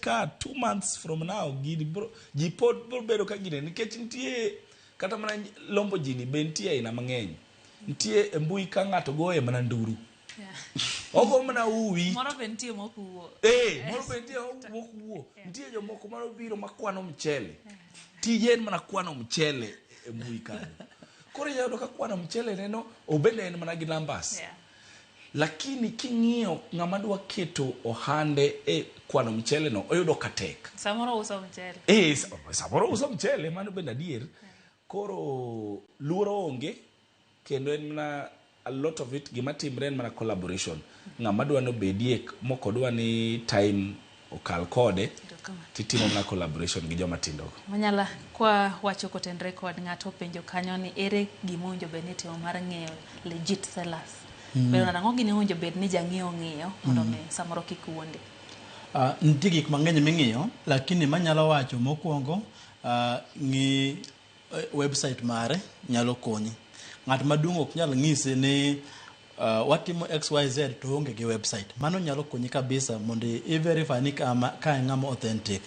ka 2 months from now gini bro, ji pod bro bedo ka gine, nikech nitie kata mana lombo ji ni be nitie aina mang'eny. Nitie e mbui ka ng'ato goye mana nduru, ogo mana uwi. Moro be nitie mok wuo. Eh, moro be nitie mok wuo. Nitie jomoko manobiro makwano mchele, tije en mana kwano mchele e mbui kanyo. Koro inyalo yudo ka kwano mchele neno obende en mana gi numbers. Lakini king'iyo ng'ama dwa keto ohande e kwano mchele no, oyudo ka tek. Samoro uso mchele. Eh, samoro uso mchele, mano bende adier. Koro luoro onge, kendo en mana a lot of it gima timre en mana collaboration. Ng'ama dwa nobedie mokodwa ni time okal kode, Erokamano. titimo mana collaboration gi joma tindo go. Manyala kwa wacho kotenre kod ng'ato penjo kanyo ni ere gima owinjo bed ni itimo mar ng'eyo legit sellers. Bedo nade, ang'o gini owinjo bed ni jang'iewo ng'iyo mondo mi samoro kik wuonde? Nitie gik mang'eny ming'iyo, lakini manyalo wacho mokwongo, ng'i website mare nyalo konyi. Ng'at maduong' ok nyal ng'isi ni watimo XYZ to onge gi website. Mano nyalo konyi kabisa mondo i verify ni kama ka en ng'ama authentic.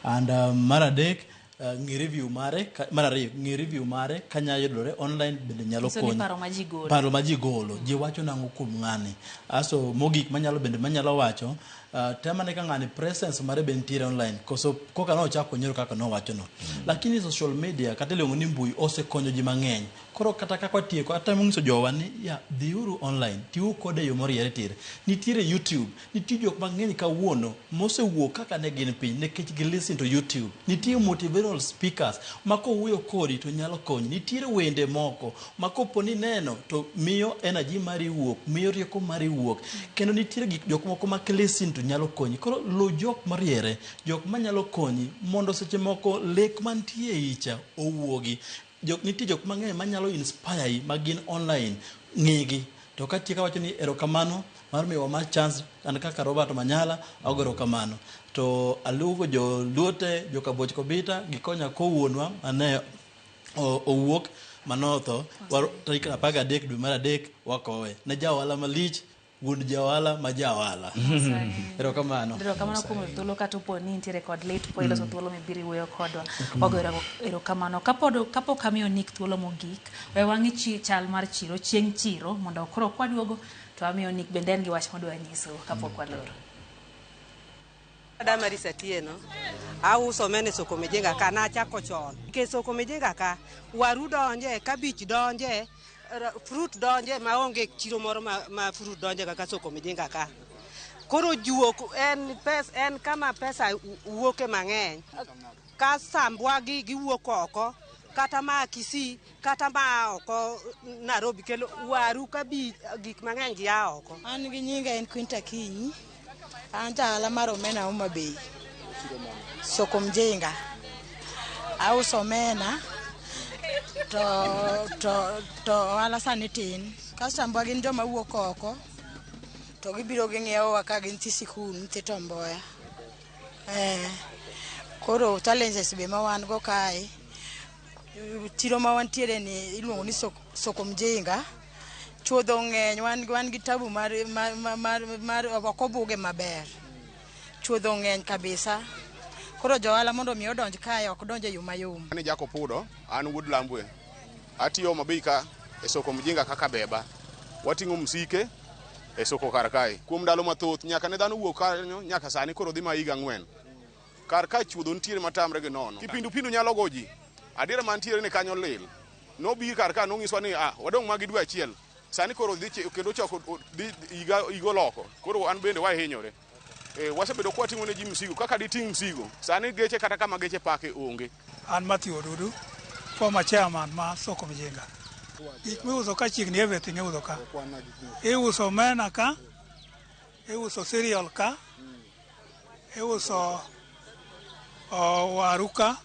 And mar adek, ng'i review mare, mar ariyo, ng'i review mare kanya yudore online bende nyalo Nyiso ni konyi. paro ma ji golo. Paro ma ji golo, ji wacho nang'o kuom ng'ani. Aso mogik manyalo bende manyalo wacho, tem ane ka ng'ani presence mare be nitiere online koso koka nochako nyoro kaka nowacho no. Lakini social media kata iluongo ni mbui osekonyo ji mang'eny. Koro kata kaka watieko, atemo nyiso jowa ni ya dhiuru online, tiuru kode e yo moriere tir. Nitiere YouTube, nitie jok mang'eny kawuono mosewuok kaka ne gin piny nikech gi listen to YouTube. Nitie motivational speakers ma kowuoyo kodi to nyalo konyi. Nitiere wende moko ma kopo ni neno to miyo energy mari wuok, miyo rieko mari wuok. Kendo nitiere gik jok moko ma listen to nyalo konyi. Koro luw jok moriere, jok manyalo konyi mondo seche moko lek mantie e icha owuogi. Jok, nitie jok mang'eny manyalo inspire yi ma gin online, ng'igi. To katieko awacho ni erokamano mar miyowa ma chance an kaka Robert Manyala ago erokamano. To aluongo joluo te, joka Boch Kobita gikonya kowuonwa mane owuok manotho tarik 13 dwe mar 3 wakowe. Ne ja ohala malich, wuon ja ohala ma ja ohala. Erokamano. Erokamano kuom thuolo kata opo ni intiere kod lit po iloso thuolo mibiro iwuoyo kodwa. Wago erokamano. Kapod kapok amiyo Nick thuolo mogik, we wang'i chi, chal mar chiro chieng' chiro mondo koro kwaduogo to amiyo Nick bende en gi wach modwa nyiso kapok waloro. Damaris Atieno, auso omena e soko Mijinga ka, nachako chon. Nikech soko Mijinga ka, waru donje, kabich donje, fruit donje maonge chiro moro ma fruit donje kaka soko Mijinga ka. Koro juok en, pes, en kama pesa wuoke mang'eny. Kasambwa gi giwuok oko, kata maa Kisii, kata maa oko Nairobi kelo waru, kabich, gik mang'eny gia oko. An gi nyinga en Quinta Kinyi. An jaohala mar omena Homa Bay. Soko Mjinga. Auso omena to ohala sani tin. Kastambwa gin joma wuok oko to gibiro ging'iewowa ka gin nyithi sikul, nyithi Tom Mboya. Eh, koro challenges be ma wan go kae, chiro ma wantiere ni iluongo ni Soko Mjinga, chuodho ng'eny, wan gi tabu mar ok obuge maber. Chuodho ng'eny kabisa. Koro johala mondo mi odonj kae ok donj e yo mayom. An Jacob Pudo, an wuod Lambwe. Atiyo Homa Bay ka e soko Mjinga kaka beba. Wating'o msike e soko kar kae. Kuom ndalo mathoth nyaka ne dhano wuok kanyo nyaka sani koro dhi ma higa 4. Kar ka chuodho nitiere matamre gi nono. Kipindupindu nyalo go ji. Adiera mantiere ni kanyo lil. Nobi kar ka nonyiswa ni ah wadong' ma gi dwe achiel. Sani koro dhi kendo chako dhi higa higa oloko. Koro an bende wahinyore. E, wasebedo kwating'o ne ji msigo kaka diting' msigo. Sani geche kata kama geche pake onge. An Matthew Odudu, former chairman ma Soko Mjinga. Gik miuso ka chiegni everything iuso ka. Iuso omena ka, iuso cereal ka, iuso waru ka,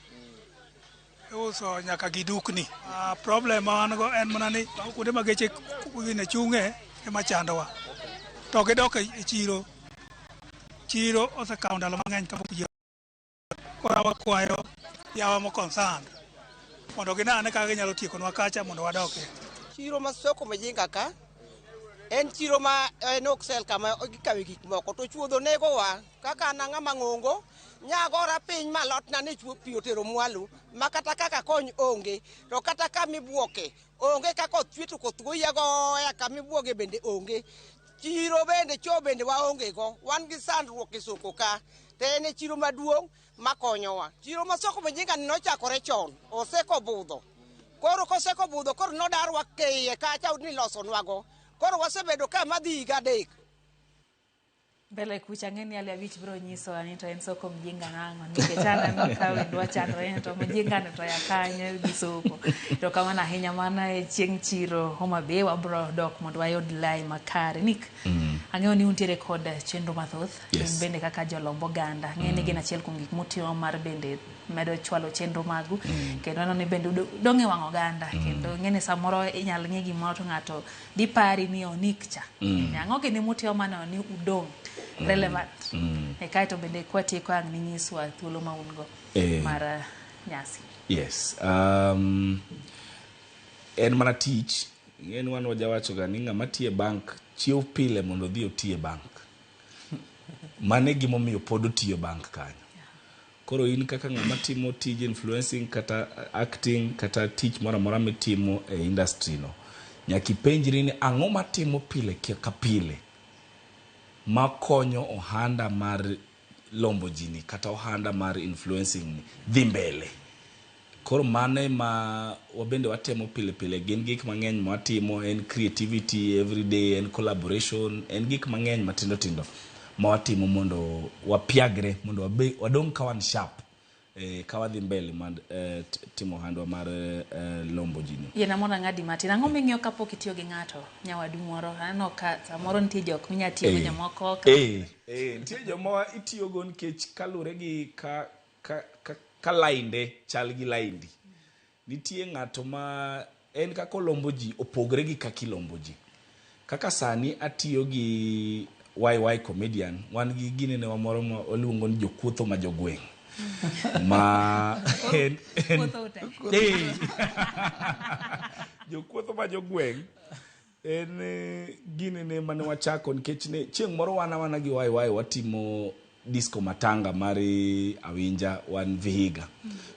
iuso nyaka gi dukni. Problem ma wan go en mana ni kuonde ma geche gine chung'e ema chandowa. To gidok e chiro. Chiro osekawo ndalo mang'eny kapok ji. Koro wakwayo yawa mo concerned mondo ginane kaka ginyalo tiekonwa kacha mondo wadokie. Chiro ma Soko Mjinga ka en chiro ma en ok sel kama gikawe gik moko to chuodho negowa kaka an ang'ama ng'ongo. Nyagora piny ma lotna ni pi otero mwalo ma kata kaka kony onge to kata kamibuoke onge ka koth chwe to koth goyi agoya kamibuoge bende onge. Chiro bende cho bende waonge go wan gi sandruok e soko ka to en e chiro maduong' makonyowa. Chiro ma soko Mjinga ni nochakore chon osekobudho. Koro kosekobudho koro nodarwa iye kacha ni losonwago. Koro wasebedo ka madhi higa 3. Mbele kucha ang'e ni Ali Abich biro nyisowa ni to en soko Mjinga nang'o nikech aneno ka wendwa chandore ni to Mjinga ni to ya kanye gi soko. To kamano ahinya mana e chieng' chiro Homa Bay wabro dok mondo wayud lai makare. Nick, ang'eyo ni untiere kod chenro mathoth. Yes. In bende kaka jolomb oganda. Ang'eyo ni gin achiel kuom gik mutimo mar bende medo chwalo chenro magu. Kendo aneno ni bende udong' e wang' oganda. Kendo ing'e ni samoro inyal ng'i gimoro to ng'ato dipari ni onik cha. Ang'o gini mutimo maneno ni udong' relevant. E kaeto bende kwatieko ang' ninyiswa thuolo ma un go mar nyasi. Yes. En mana tich. En wan wajawacho ga ni ng'ama tiyo e bank chiew pile mondo odhi oti e bank. Mano e gimomiyo pod otiyo bank kanyo. Koro in kaka ng'ama timo tij influencing kata acting kata tich moro amora mitimo e industry no, nyaka ipenjri ni ang'o matimo pile ka pile makonyo ohanda mar lombo ji ni kata ohanda mar influencing ni dhi mbele. Koro mano ema wabende watemo pile pile, gin gik mang'eny mwatimo, en creativity every day, en collaboration, en gik mang'eny matindo tindo ma watimo mondo wapiagre, mondo wadong' ka wan sharp ka wadhi mbele mar timo ohandwa mar lombo ji ni. Yiena mondo ang'adi matin. Ang'o ming'iyo kapok itiyo gi ng'ato nyawadu moro? Aneno ka samoro nitie jok minya tiyogo jomoko. Nitie joma itiyogo nikech kaluwore gi ka lainde chal gi laindi. Nitie ng'ato ma en kaka olombo ji opogre gi kaka ilombo ji. Kaka sani atiyo gi YY comedian, wan gi ginene moro ma waluongo ni jokuotho ma jogweng'. Ma en jokuotho ma jogweng' en ginene mane wachako nikech ne chieng' moro wan awana gi YY watimo disco matanga mar Awinja wan Vihiga.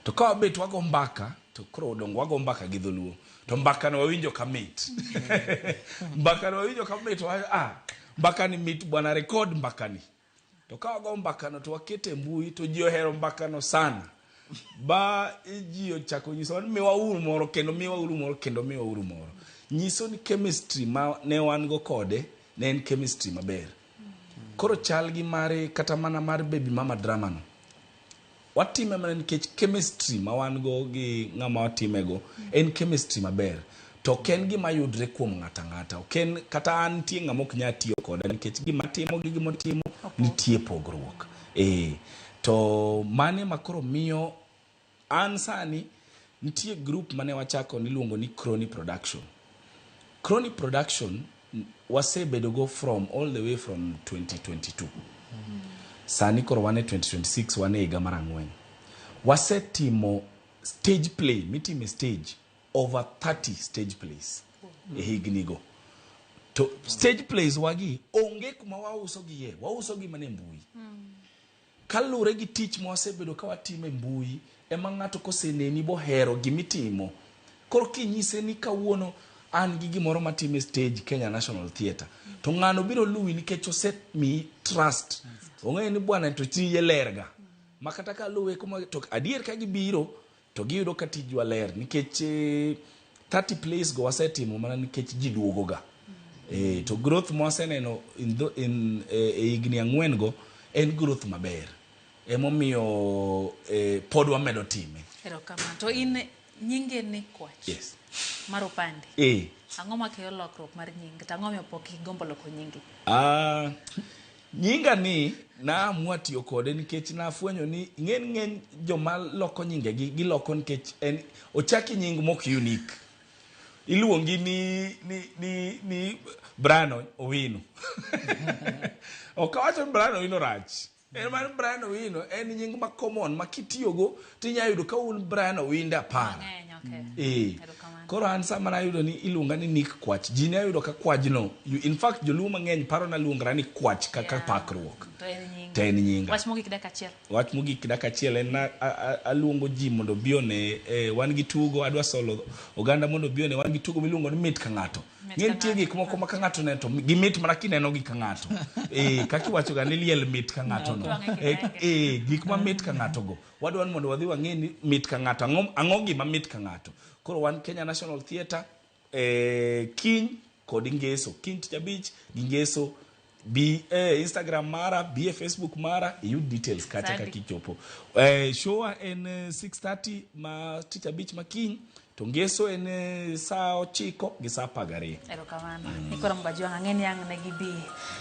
To ka wabet wago mbaka to koro odong wago mbaka gi dholuo. To mbaka no wawinjo ka mit. Mbaka no wawinjo ka mit, mbaka ni mit bwana, record mbaka ni. To ka wago mbaka no to wakete mbui to ji ohero mbaka no sana. Ba ji ochako nyiso ni miwa uru moro kendo miwa uru moro kendo miwa uru moro. Nyiso ni chemistry ma ne wan go kode ne en chemistry maber. Koro chal gi mare kata mana mar baby mama drama no. Watime mana nikech chemistry ma wan go gi ng'ama watime go en chemistry maber. To ok en gima yudre kuom ng'ato ang'ata. Ok en kata an nitie ng'ama ok nyal tiyo koda nikech gima timo gi gimotimo nitie pogruok. To mane ma koro miyo an sani nitie group mane wachako niluongo ni Crony Production. Crony Production wasebedo go from all the way from 2022. Sani koro wan e 2026, wan e higa mar 4. Wasetimo stage play, mitimo stage over 30 stage plays e higni go. To stage plays wagi onge kuma wauso gi ye, wauso gi mana e mbui. Kaluwore gi tich ma wasebedo ka watimo e mbui, ema ng'ato koseneni bohero gimitimo. Koro kinyise ni kawuono an gi gimoro matimo e stage Kenya National Theatre, to ng'ano biro luwi nikech osemiyi trust. Ong'eyo ni bwana to tije ler ga. Ma kata ka luwe kuma to adier ka gibiro to giyudo ka tijwa ler nikech 30 plays go wasetimo mana nikech ji duogo ga. To growth ma waseneno e higni 4 go en growth maber. Emomiyo pod wamedo time. Erokamano. To in nyinge ni Kwach. Yes. Mar opande. Ang'o makelo lokruok mar nying? To ang'o miyo pok igombo loko nyingi? Nyinga ni naamua tiyo kode nikech nafwenyo ni ng'eny joma loko nyingegi giloko nikech en ochaki nying mok unique. Iluongi ni Brian Owino. Ok awacho ni Brian Owino rach. En mar Brian Owino en nying ma common ma kitiyogo tinyalo yudo ka un Brian Owinde 10. Koro an sama nayudo ni iluonga ni Nick Kwach, ji ne oyudo ka kwajno, in fact joluo mang'eny paro naluongra ni Kwach kaka Yeah. pakruok. To en nyinga. To en nyinga. Wach mogik dakika achiel. Wach mogik dakika achiel en na aluongo ji mondo obi one eh, wan gi tugo adwa solo oganda mondo obi one wan gi tugo miluongo ni mit ka ng'ato. Mit Ng'e ka nitie ng'ato. gik moko ma ka ng'ato neno to gimit mana kineno gi ka ng'ato. Eh, kaka iwacho ga ni liel mit ka ng'ato no. Twang'e Eh, kirenge. eh, gik ma mit ka ng'ato go. Wadwa ni mondo wadhi wang'e ni mit ka ng'ato ang'o ang'o gima mit ka ng'ato. Koro wan Kenya National Theatre eh, kiny kod ngeso kiny tich abich gi ngeso bi e Instagram mara bi e Facebook mara iyud details kacha Sadi. kaka ichopo eh, showa en eh, 6:30 ma tich abich ma kiny to ngeso en eh, saa 9 gi saa 12 Erokamano. Nikoro Mgajwang' ang'e ni ang' ne gibi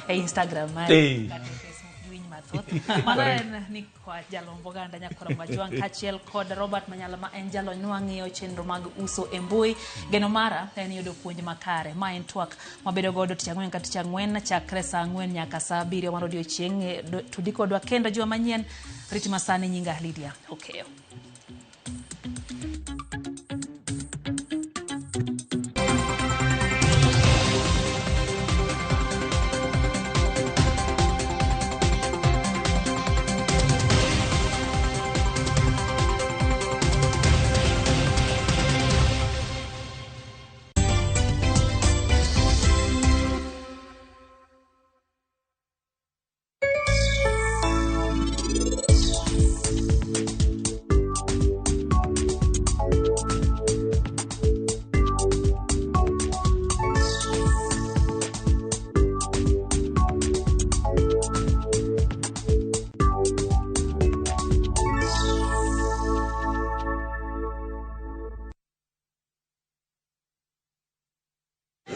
e Instagram mari Eh. kata e Facebook giwinj mathoth. Mano en Nikwa jalomb oganda Nyakoro Mgajwang' kaachiel kod Robert Manyala ma en jalony nwang'iyo chenro mag uso e mbui. Geno mara en yudo puonj makare. Ma en twak mabedo godo tich ang'wen ka tich ang'wen chakre saa 4 nyaka saa 7 mar odiochieng'. Tudi kodwa kendo juma manyien. Rit masani nyinga Lydia Okeyo.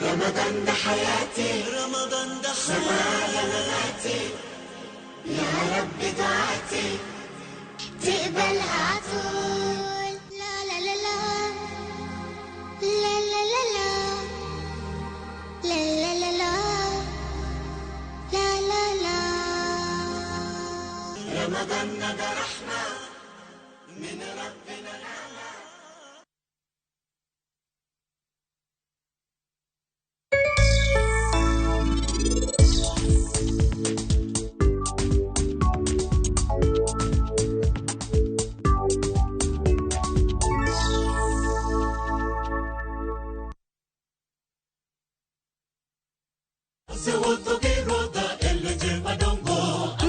رمضان ده حياتي رمضان ده حياتي مماتي يا رب دعاتي تقبلها عطول لا لا لا لا لا لا لا لا لا لا لا لا لا لا لا رمضان ده رحمة من ربنا الأعلى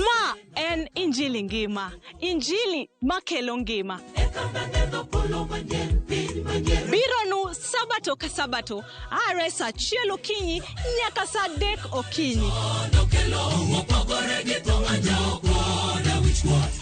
Ma en injili ngima, injili makelo ngima. Bironu sabato ka sabato, are saa achiel okinyi nyaka saa adek okinyi.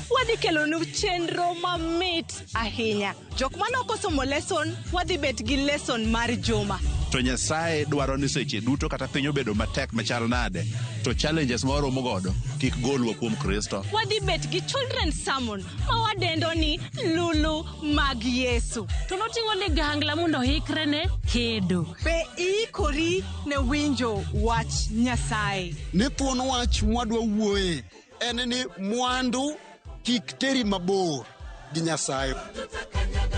Wadhi kelonu chenro mamit ahinya. Jok mane ok osomo lesson, wadhi bet gi lesson mar juma. To Nyasaye dwaro ni seche duto kata piny obedo matek machal nade, to challenges ma waromo godo kik golwa kuom Kristo. Wadhi bet gi children's sermon ma wadendo ni Lulu mag Yesu. To noting'o ligangla mondo oikre ne kedo. Be iikori ne winjo wach Nyasaye? Ni thuon wach mwadwa wuoye en ni mwandu kik teri mabor gi Nyasaye.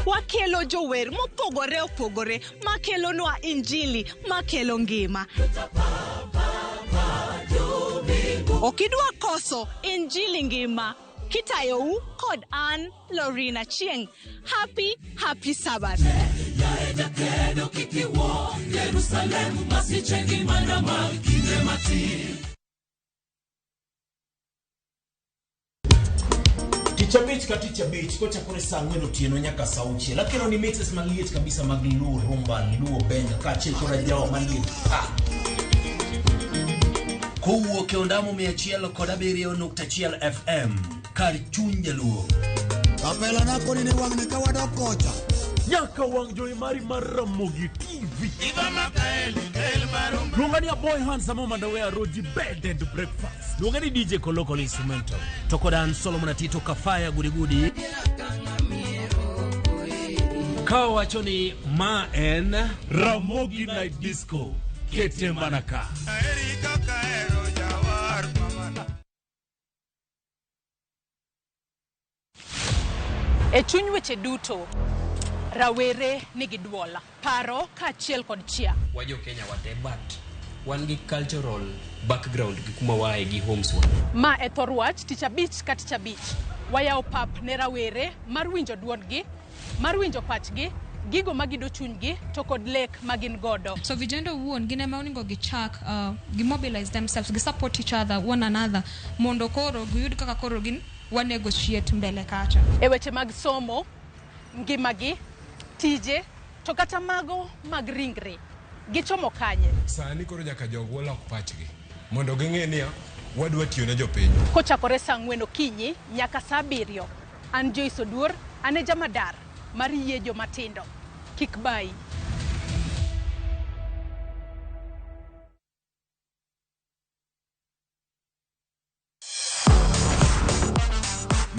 Wakelo jower mopogore opogore makelonwa injili makelo ngima. Ok idwa koso injili ngima kitayou kod an Lorina Chieng. Happy, happy Sabbath. Tich abich ka tich abich kochakore saa 4 otieno nyaka saa 6 akelo ni mixes maliet kabisa mag Luo Rumba, Luo Benga kaachiel kod ajawa maliet pa. Kowuok e ondamo 107.1 FM kar chuny jaluo. Kapela na koni ni wang'ni ka wadok kocha. Nyaka wang' jowi mari mar Ramogi TV. Luonga ni Aboy Handsome Mandawe Roji Bed and Breakfast. Luonga ni DJ Kolokol Instrumental. To kod an Solomon Atito Kafaya Gudigudi. Ka wacho ni ma en Ramogi Night Disco. Kete mana ka. E chuny weche duto, Rawere nigi duol, paro kaachiel kod chia. Wa jo Kenya wate but wan gi cultural background gi kuma waaye gi homes wa. Ma e thor wach tich abich ka tich abich. Wayawo pap ne rawere mar winjo duondgi, mar winjo pachgi, gigo magido chunygi to kod lek ma gin godo. So vijana owuon gin ema onego gichak gi mobilize themselves, gi support each other, one another, mondo koro giyud kaka koro gin wa negotiate mbele kacha. E weche mag somo, ngimagi, tije, to kata mago mag ringre, gichomo kanye? Sani koro nyaka jogwa lok pachgi mondo ging'e niya wadwa tiyo ne jopiny. Kochakore saa 4 okinyi nyaka saa 7, an Joyce Oduor, an e jamadar mar yie jomatindo. Kik bayi.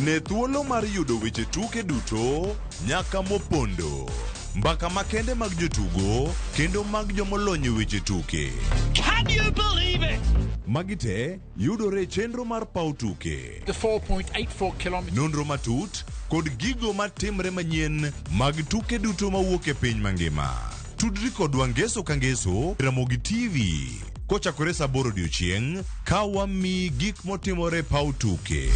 Ne thuolo mar yudo weche tuke duto nyaka mopondo. Mbaka makende mag jotugo kendo mag jomolony e weche tuke. Can you believe it? Magi te yudore e chenro mar paw tuke. The 4.84 kilometers. Nonro matut kod gigo matimre manyien mag tuke duto mawuok e piny mangima. Tudri kodwa ngeso ka ngeso Ramogi TV kochakore saa 8 odiochieng' ka wamiyi gik motimore e paw tuke.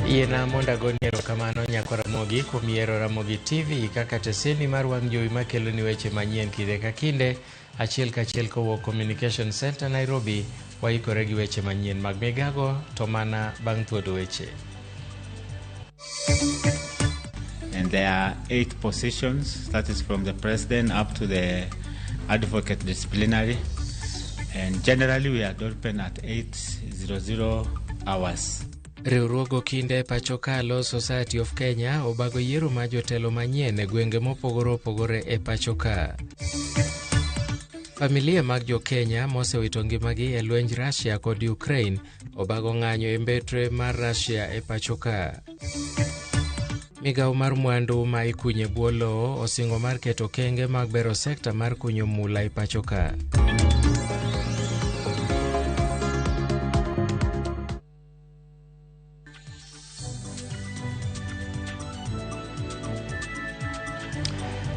Yiena mondo agoni erokamano nyakwa Ramogi kuom yiero Ramogi TV kaka teseni mar wang' jowi makeloni weche manyien kinde ka kinde, achiel kachiel kowuok Communication Center Nairobi. Waikore gi weche manyien mag migago to mana bang' thuodo weche. And there are 8 positions, that is from the president up to the advocate disciplinary. And generally we are open at 8:00 hours. Riwruog Okinde pacho ka Law Society of Kenya obago yiero mar jotelo manyien e gwenge mopogore opogore e pacho ka. Familia mag jo Kenya mosewito ngimagi e lwenj Russia kod Ukraine obago ng'anyo e mbetre mar Russia e pacho ka. Migawo mar mwandu ma ikunyo e bwo lowo osingo mar keto kenge mag bero sekta mar kunyo mula e pacho ka.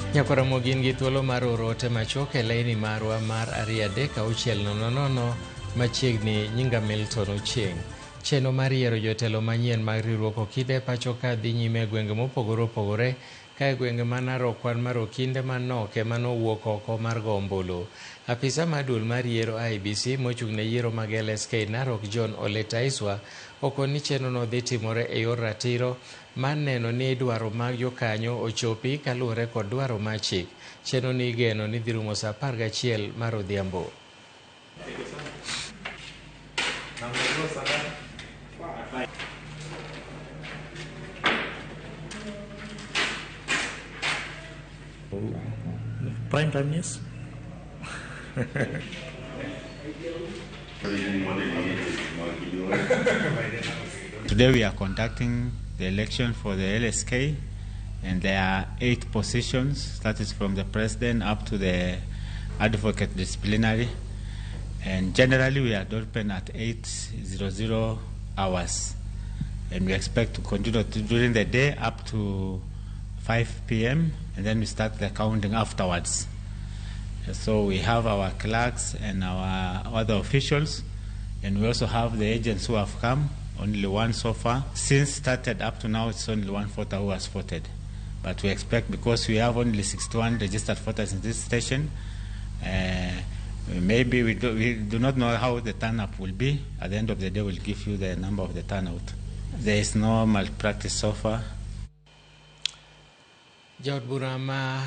Nyakwa Ramogi in gi thuolo mar oro ote machuok e laini marwa mar 23600 machiegni nyinga Milton Ochieng'. Chenro mar yiero jotelo manyien mag riwruok Okinde pacho ka dhi nyime e gwenge mopogore opogore ka e gwenge ma Narok kwan mar okinde manok ema nowuok oko mar go ombulu. Apisa mar duol mar yiero IEBC mochung' ne yiero mag LSK Narok John Ole Taiswa okoni ni chenro no dhi timore e yor ratiro mar neno ni dwaro mag jokanyo ochopi kaluwore kod dwaro mar chik. Chenro ni igeno ni dhi rumo saa 11 mar odhiambo. Prime time news. Today we are conducting the election for the LSK, and there are 8 positions, that is from the president up to the advocate disciplinary. And generally we are open at 8:00 hours. And we expect to continue during the day up to 5 p.m. and then we start the counting afterwards. So we have our clerks and our other officials, and we also have the agents who have come, only one so far. Since started up to now, it's only one voter who has voted. But we expect, because we have only 61 registered voters in this station, maybe we do not know how the turnout will be. At the end of the day, we'll give you the number of the turnout. There is no malpractice so far. Jaod bura ma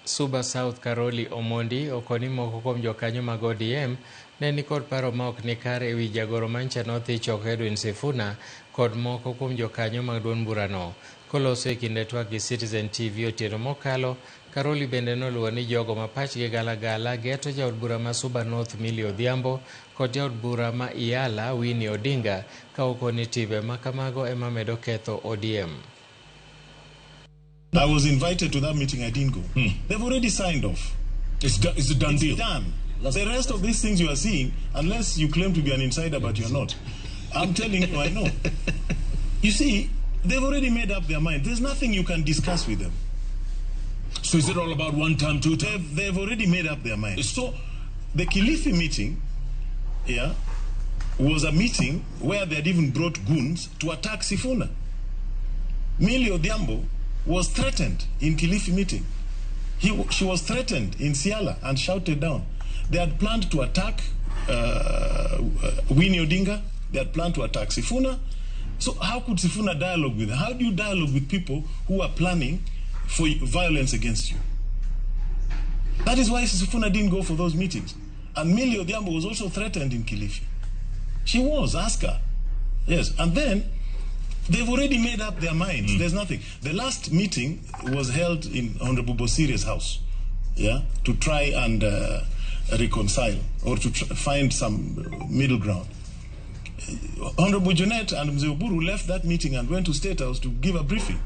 Suba South Karoli Omondi okoni moko kuom jokanyo mag ODM ne nikod paro ma ok ni kare ewi jagoro mancha nodhi choko Edwin Sifuna kod moko kuom jokanyo mag duond burano. Koloso e kinde twak gi Citizen TV otieno mokalo, Karoli bende noluwo ni jogo ma pachgi galagala geto jaod bura ma Suba North Millie Odhiambo kod jaod bura ma Iala Winnie Odinga ka okoni timbe ma kamago ema medo ketho ODM. I was invited to that meeting. I didn't go. They've already signed off. It's a done deal. It's done. The rest of these things you are seeing, unless you claim to be an insider, but you're not. I'm telling you, I know. You see, they've already made up their mind. There's nothing you can discuss with them. So is it all about one time, two time? They've already made up their mind. So the Kilifi meeting, yeah, was a meeting where they had even brought goons to attack Sifuna. Millie Odhiambo was threatened in Kilifi meeting. She was threatened in Siala and shouted down. They had planned to attack Winnie Odinga. They had planned to attack Sifuna. So how could Sifuna dialogue with them? How do you dialogue with people who are planning for violence against you? That is why Sifuna didn't go for those meetings. And Millie Odhiambo was also threatened in Kilifi. She was, ask her. Yes, and then they've already made up their minds. There's nothing. The last meeting was held in Honorable Bosire's house, yeah, to try and reconcile or to find some middle ground. Honorable Junet and Mzee Oburu left that meeting and went to State House to give a briefing.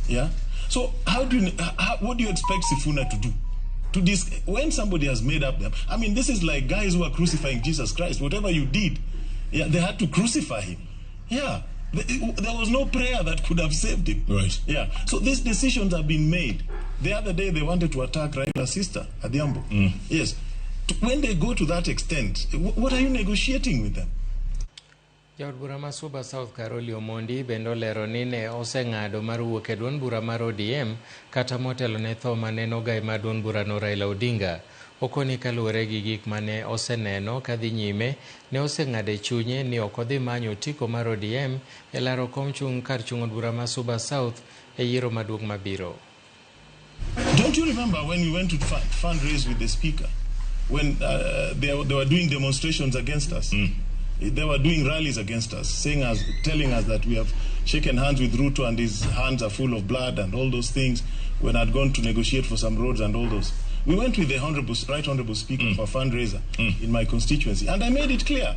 Yeah. So what do you expect Sifuna to do? To this, when somebody has made up them, I mean, this is like guys who are crucifying Jesus Christ. Whatever you did, yeah, they had to crucify him. Yeah. There was no prayer that could have saved him. Right. Yeah. So these decisions have been made. The other day they wanted to attack Raila's sister, Adhiambo. Yes. When they go to that extent, what are you negotiating with them? Jaod bura ma Suba South Karoli Omondi bende olero ni ne oseng'ado mar wuok e duond bura mar ODM kata motelo ne tho mane nogai mar duond burano Raila Odinga. Okoni kaluwore gi gik mane oseneno kadhi nyime, ne oseng'ado e chunye ni ok odhi manyo otiko mar ODM e laro kom chung' kar chung' od bura ma Suba South e yiero maduong' mabiro. Don't you remember when we went to fundraise with the speaker? When they were doing demonstrations against us? They were doing rallies against us, telling us that we have shaken hands with Ruto and his hands are full of blood and all those things, when I'd gone to negotiate for some roads and all those. We went with the Right Honorable Speaker for a fundraiser in my constituency, and I made it clear.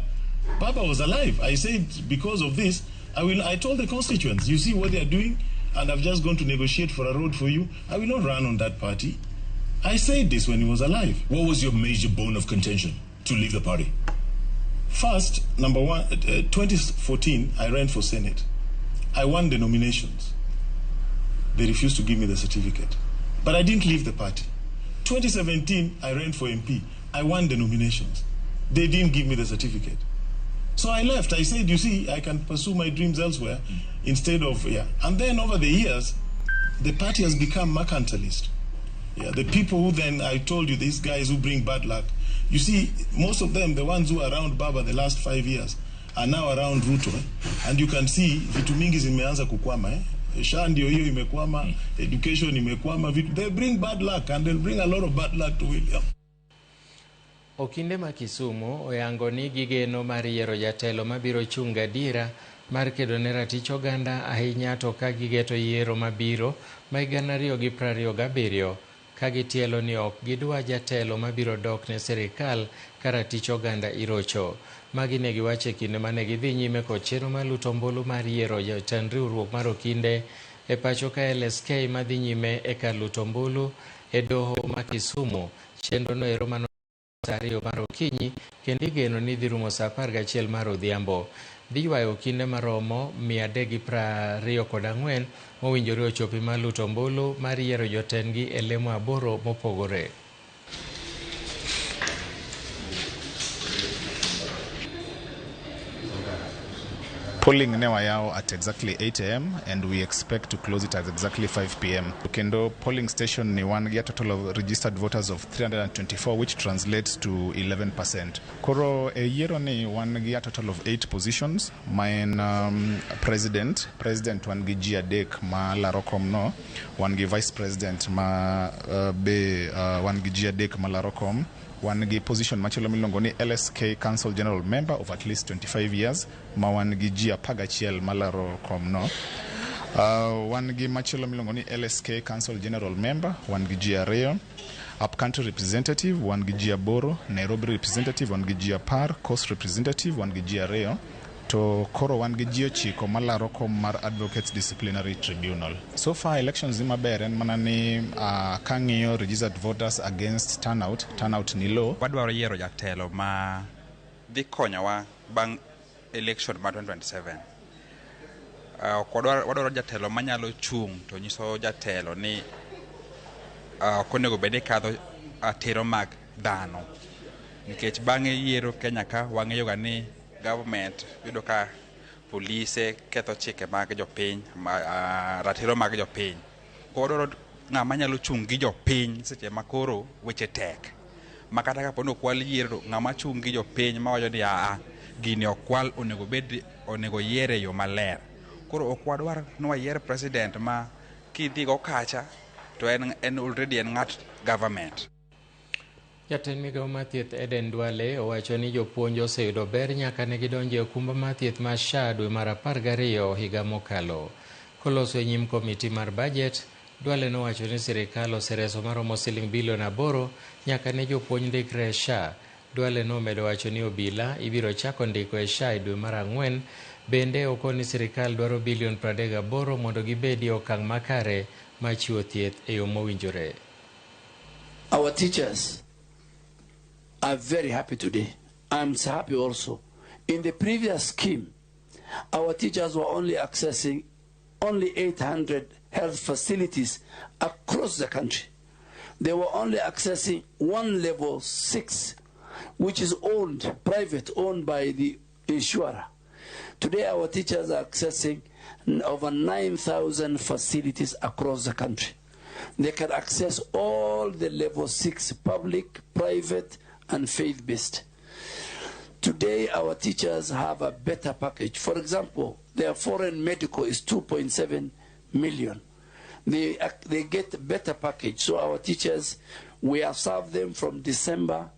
Baba was alive. I said, because of this, I told the constituents, you see what they are doing, and I've just gone to negotiate for a road for you. I will not run on that party. I said this when he was alive. What was your major bone of contention to leave the party? First, number one, 2014, I ran for Senate. I won the nominations. They refused to give me the certificate. But I didn't leave the party. 2017, I ran for MP. I won the nominations. They didn't give me the certificate. So I left. I said, you see, I can pursue my dreams elsewhere instead of, yeah. And then over the years, the party has become mercantilist. Yeah, the people who then, I told you, these guys who bring bad luck. You see, most of them, the ones who are around Baba the last 5 years, are now around Ruto. Eh? And you can see, vitu mingi zimeanza kukwama. Eh? SHA ndio hiyo imekwama, education imekwama. They bring bad luck, and they'll bring a lot of bad luck to William. Okinde ma Kisumu oyango ni gigeno mar yiero jatelo mabiro chung' gadiera mar kedo ne ratich oganda ahinya to ka gigeto yiero mabiro ma 2027 ka gitielo ni ok gidwa jatelo mabiro dok ne sirikal ka ratich oganda irocho. Magi ne giwacho e kinde mane gidhi nyime kod chenro mar luto ombulu mar yiero jatend riwruok mar okinde e pacho ka LSK madhi nyime e kar luto ombulu e doho ma Kisumu. Chenro no ero mano saa 2 mar okinyi kendo igeno ni dhi rumo saa 11 mar odhiambo. dhi ywayo okinde maromo 324 mowinjore ochopi mar luto ombulu mar yiero jotendgi e lemo 8 mopogore. Polling ne wayawo at exactly 8 a.m. and we expect to close it at exactly 5 p.m. Kendo polling station ni wan gi a total of registered voters of 324, which translates to 11%. Koro e yiero ni wan gi a total of 8 positions ma en president wan gi ji 3 ma laro kom no, wan gi vice president ma be wan gi ji 3 ma laro kom, wan gi position machielo miluongo ni LSK Council General Member of at least 25 years ma wan gi ji 11 malaro kom no. Wan gi machielo miluongo ni LSK Council General Member, wan gi ji 2, Upcountry Representative wan gi ji 8, Nairobi Representative wan gi ji 10, Coast Representative wan gi ji 2, to koro wan gi ji 9 malaro kom mar Advocates Disciplinary Tribunal. So far elections ni maber en mana ni kang'iyo registered voters against turnout ni low. Wadwaro yiero jatelo ma dhi konyowa bang' election mar 2027. Wadwaro jatelo manyalo chung' to nyiso jatelo ni ok onego bed ni kadho atero mag dhano. Nikech bang'e yiero Kenya ka wang'eyo ga ni government yudo ka polise ketho chike mag jopiny, ratiro mag jopiny. Koro wadwaro ng'ama nyalo chung' gi jopiny seche ma koro weche tek. Ma kata kapo ni okwal yiero, ng'ama chung' gi jopiny mawacho ni aa gini okwal onego yiere e yo maler. Koro ok wadwar ni wayier president ma kidhigo kacha to en already en ng'at government. Jatend migao mar thieth Eden Duale owacho ni jopuonj oseyudo ber nyaka ne gidonjo e okumba mar thieth mar SHA dwe mar 12 higa mokalo. Koloso e nyim komiti mar bajet, Duale nowacho ni sirikal osereso maromo siling bilion 8 nyaka ne jopuonj ndikre e SHA. Duale nomedo wacho ni obila ibiro chako ndiko e SHA e dwe mar 4. Bende okoni sirikal dwaro bilion 38 mondo gibedi e okang' makare mar chiwo thieth e yo mowinjore. Our teachers are very happy today. I'm happy also. In the previous scheme, our teachers were only accessing only 800 health facilities across the country. They were only accessing one level 6, which is owned, private, owned by the insurer. Today, our teachers are accessing over 9,000 facilities across the country. They can access all the level 6, public, private, and faith-based. Today, our teachers have a better package. For example, their foreign medical is 2.7 million. They get better package. So our teachers, we have served them from December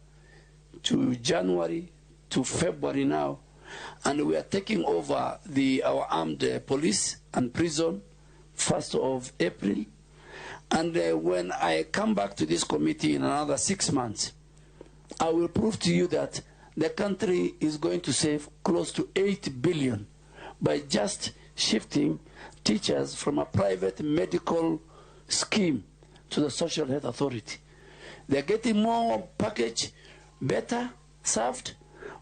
to January to February now, and we are taking over our armed police and prison 1st of April. And when I come back to this committee in another 6 months, I will prove to you that the country is going to save close to 8 billion by just shifting teachers from a private medical scheme to the Social Health Authority. They're getting more package, better served,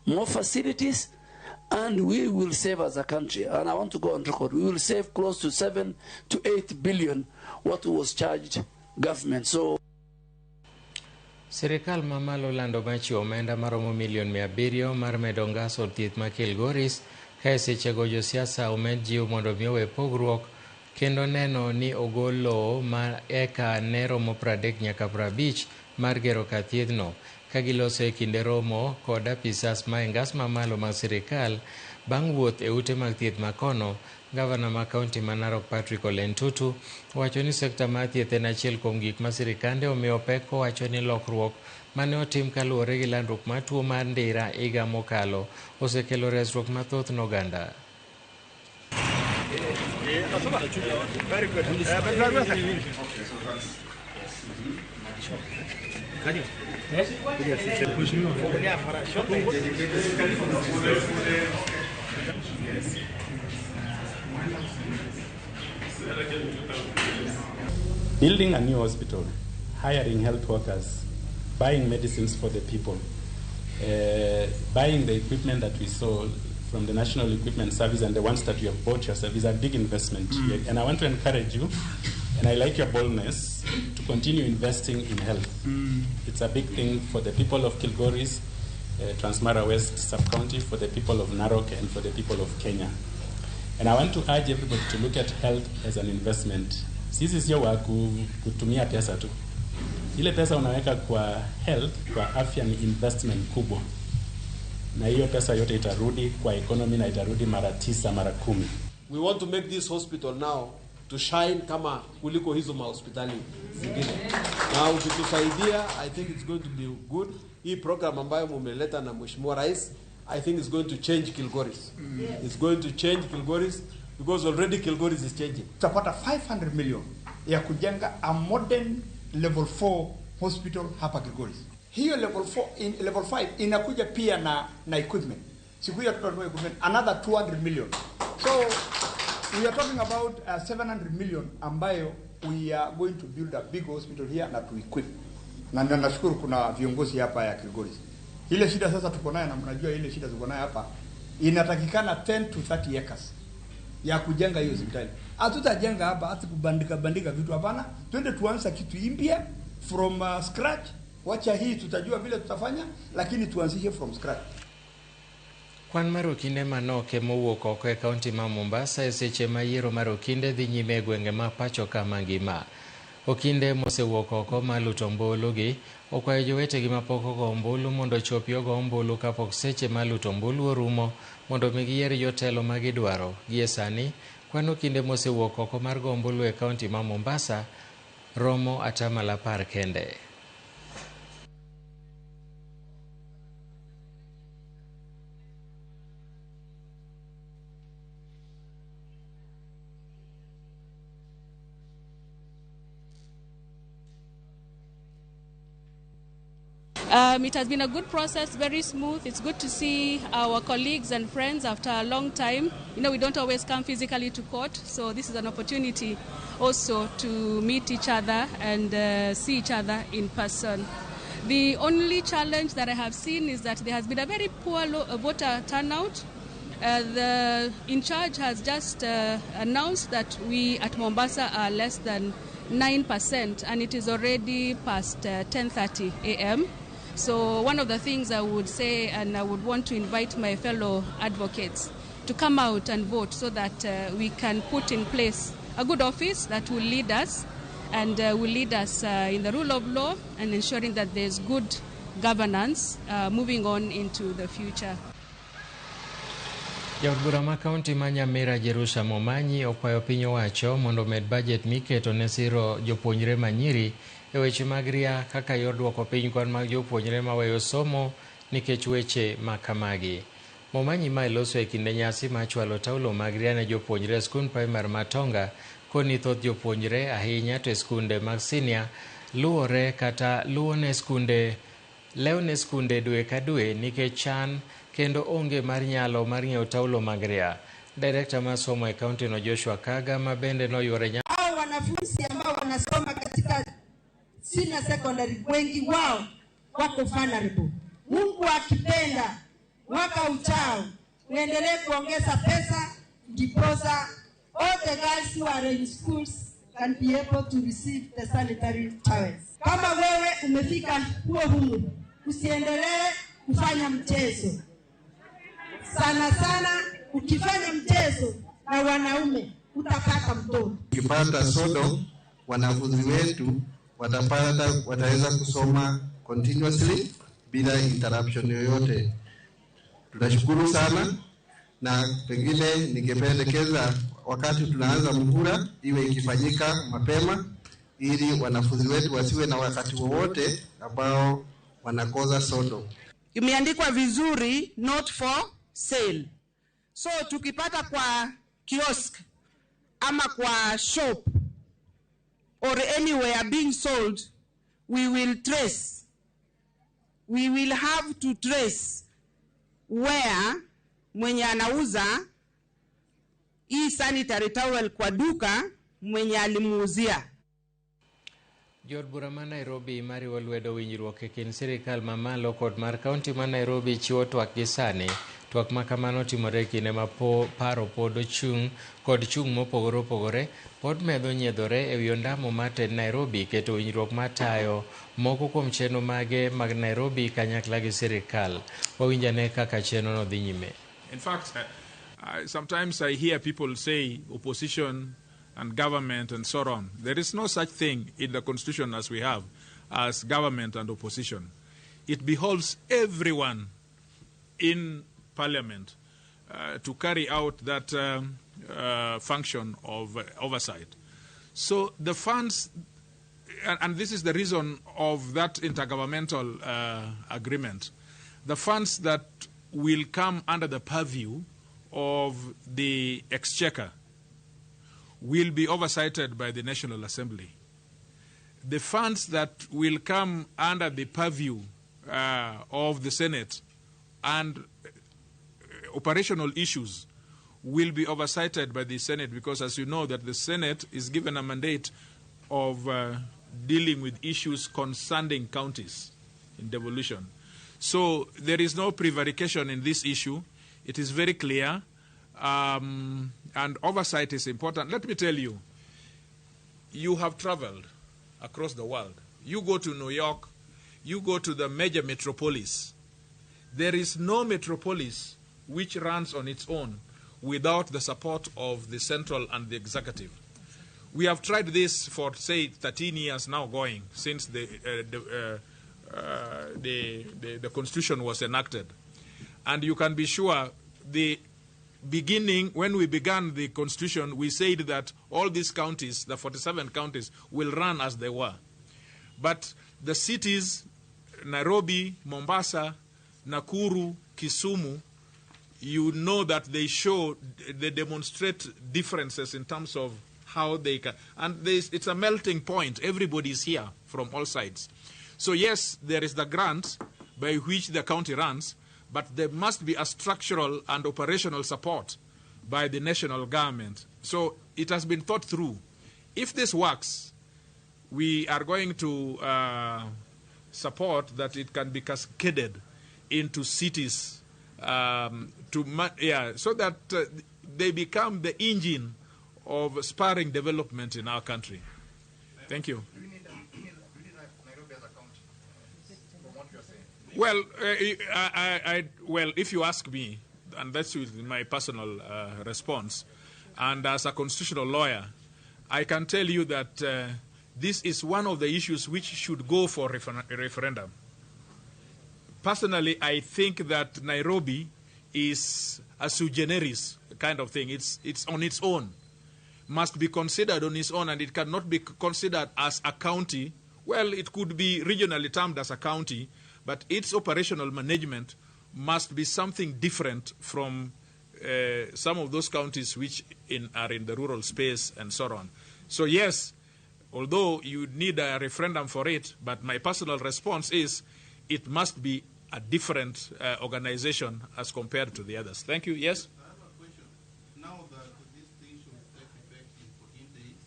more facilities, and we will save as a country. And I want to go on record, we will save close to 7 to 8 billion what was charged government. So Sirikal mamalo lando machiwo omenda maromo milion 700 mar medo ngas od thieth ma Kilgoris ka e sechego josiasa omed jiw mondo mi owe pogruok kendo neno ni ogol lowo ma eka ne romo 30 nyaka 50 mar gero kar thiethno ka giloso e kinde romo kod apisas ma e ngas mamalo mag sirikal bang' wuoth e ute mag thieth makono. Gavana ma kaunti ma Narok Patrick Ole Ntutu wacho ni sekta mar thieth en achiel kuom gik ma sirikande omiyo pek kowacho ni lokruok mane otim kaluwore gi landruok mar tuo mar ndira higa mokalo osekelo resruok mathoth ne oganda. Building a new hospital, hiring health workers, buying medicines for the people, buying the equipment that we saw, from the National Equipment Service and the ones that you have bought yourself is a big investment. And I want to encourage you, and I like your boldness, to continue investing in health. It's a big thing for the people of Kilgoris, Transmara West sub-county, for the people of Narok, and for the people of Kenya. And I want to urge everybody to look at health as an investment. Sisi sio wa kutumia pesa tu. Ile pesa unaweka kwa health, kwa afya ni investment kubwa. Na hiyo pesa yote itarudi kwa economy na itarudi mara 9 mara 10. We want to make this hospital now to shine kama kuliko hizo mahospitali zingine. Na ukitusaidia, I think it's going to be good. Hii program ambayo mumeleta na Mheshimiwa Rais, I think it's going to change Kilgoris. Yes. It's going to change Kilgoris because already Kilgoris is changing. Tutapata 500 million ya kujenga a modern level 4 hospital hapa Kilgoris. Hiyo level 4 in level 5 inakuja pia na equipment. Siku hiyo tutanunua equipment another 200 million. So we are talking about 700 million ambayo we are going to build a big hospital here na to equip. Na nashukuru kuna viongozi hapa ya Kilgoris. Ile shida sasa tuko nayo, na mnajua ile shida tuko nayo hapa, inatakikana 10 to 30 acres ya kujenga hiyo hospitali. Hatutajenga hapa hata kubandika vitu, hapana. Twende tuanze kitu mpya from scratch. Wacha hii tutajua vile tutafanya, lakini tuanzishe from scratch. Kwan mar okinde manok mowuok oko e kaunti ma Mombasa e seche ma yiero mar okinde dhi nyime e gwenge ma pacho ka mangima. Okinde mosewuok oko ma luto ombulu gi okwayo jowetegi mapok ogo ombulu mondo ochopi ogo ombulu kapok seche ma luto ombulu orumo mondo mi giyier jotelo ma gidwaro. Gie sani, kwan okinde mosewuok oko mar go ombulu e kaunti ma Mombasa romo 10% kende. It has been a good process, very smooth. It's good to see our colleagues and friends after a long time. You know, we don't always come physically to court, so this is an opportunity also to meet each other and see each other in person. The only challenge that I have seen is that there has been a very poor voter turnout. The in charge has just announced that we at Mombasa are less than 9%, and it is already past 10:30 a.m. So one of the things I would say, and I would want to invite my fellow advocates to come out and vote so that we can put in place a good office that will lead us and will lead us in the rule of law and ensuring that there's good governance moving on into the future. Jaod bura ma kaunti ma Nyamira Jerusha Momanyi okwayo piny owacho mondo omed budget miketo ne siro jopuonjre manyiri e weche mag ria kaka yor duoko piny kwan mag jopuonjre maweyo somo nikech weche ma kamagi. Momanyi ma iloso e kinde nyasi ma chwalo taulo mag ria ne jopuonjre e skund primar ma Tonga koni thoth jopuonjre ahinya to e skunde mag sinia luwore kata luwo ne skunde lew ne skunde dwe ka dwe nikech chan kendo onge mar nyalo mar ng'iewo taulo mag ria. Director mar somo e kaunti no Joshua Kaga ma bende noyuore hao wanafunzi ambao wanasoma katika senior secondary wengi wao wako vulnerable. Mungu akipenda mwaka ujao uendelee kuongeza pesa ndiposa all the girls who are in schools can be able to receive the sanitary towels. Kama wewe umefika huo humu, usiendelee kufanya mchezo. Sana sana ukifanya mchezo na wanaume utapata mtoto. Ukipata sodo, wanafunzi wetu wataweza kusoma continuously bila interruption yoyote. Tunashukuru sana, na pengine ningependekeza wakati tunaanza muhula iwe ikifanyika mapema ili wanafunzi wetu wasiwe na wakati wowote ambao wanakosa sodo. Imeandikwa vizuri, not for sale. So tukipata kwa kiosk ama kwa shop or anywhere being sold, we will trace. We will have to trace where mwenye anauza hii sanitary towel kwa duka mwenye alimuuzia. Jood bura ma Nairobi mariwo lwedo winjruok e kind sirikal mamalo kod mar kaunti ma Nairobi chiwo twak gi sani Twak ma kamano timore e kinde ma paro pod ochung' kod chung' mopogore opogore pod medo nyiedhore e wi ondamo mar tend Nairobi keto winjruok matayo moko kuom chenro mage mag Nairobi kanyakla gi sirikal. Wawinj ane kaka chenrono dhi nyime. In fact, sometimes I hear people say opposition and government and so on. There is no such thing in the constitution as we have as government and opposition. It behoves everyone in parliament to carry out that function of oversight. So the funds, and this is the reason of that intergovernmental agreement, the funds that will come under the purview of the exchequer will be oversighted by the National Assembly. The funds that will come under the purview of the Senate and operational issues will be oversighted by the Senate, because as you know that the Senate is given a mandate of dealing with issues concerning counties in devolution. So there is no prevarication in this issue. It is very clear, and oversight is important. Let me tell you, you have traveled across the world. You go to New York, you go to the major metropolis. There is no metropolis which runs on its own without the support of the central and the executive. We have tried this for, say, 13 years now going, since the Constitution was enacted. And you can be sure the beginning, when we began the Constitution, we said that all these counties, the 47 counties, will run as they were. But the cities, Nairobi, Mombasa, Nakuru, Kisumu, you know that they show, they demonstrate differences in terms of how they can. And it's a melting point. Everybody is here from all sides. So yes, there is the grant by which the county runs, but there must be a structural and operational support by the national government. So it has been thought through. If this works, we are going to support that it can be cascaded into cities so that they become the engine of spurring development in our country. Thank you. Well, well, if you ask me, and that's my personal response, and as a constitutional lawyer, I can tell you that this is one of the issues which should go for referendum. Personally, I think that Nairobi is a sui generis kind of thing. It's on its own, must be considered on its own, and it cannot be considered as a county. Well, it could be regionally termed as a county, but its operational management must be something different from some of those counties which are in the rural space and so on. So yes, although you need a referendum for it, but my personal response is it must be a different organization as compared to the others. Thank you. Yes? I have a question. Now that this thing should take effect in 14 days,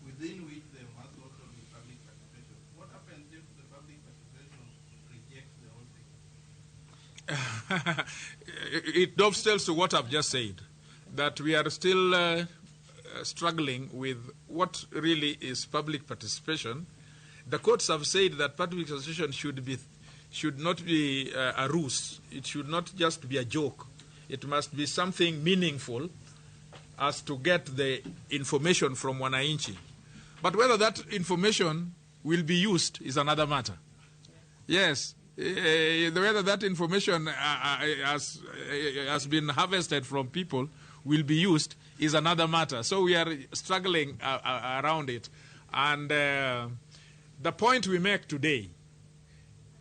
within which there must also be public participation. What happens if the public participation rejects the whole thing? It dovetails to what I've just said, that we are still struggling with what really is public participation. The courts have said that public participation should not be a ruse. It should not just be a joke. It must be something meaningful as to get the information from wananchi. But whether that information will be used is another matter. Yes, whether that information has been harvested from people will be used is another matter. So we are struggling around it. And the point we make today,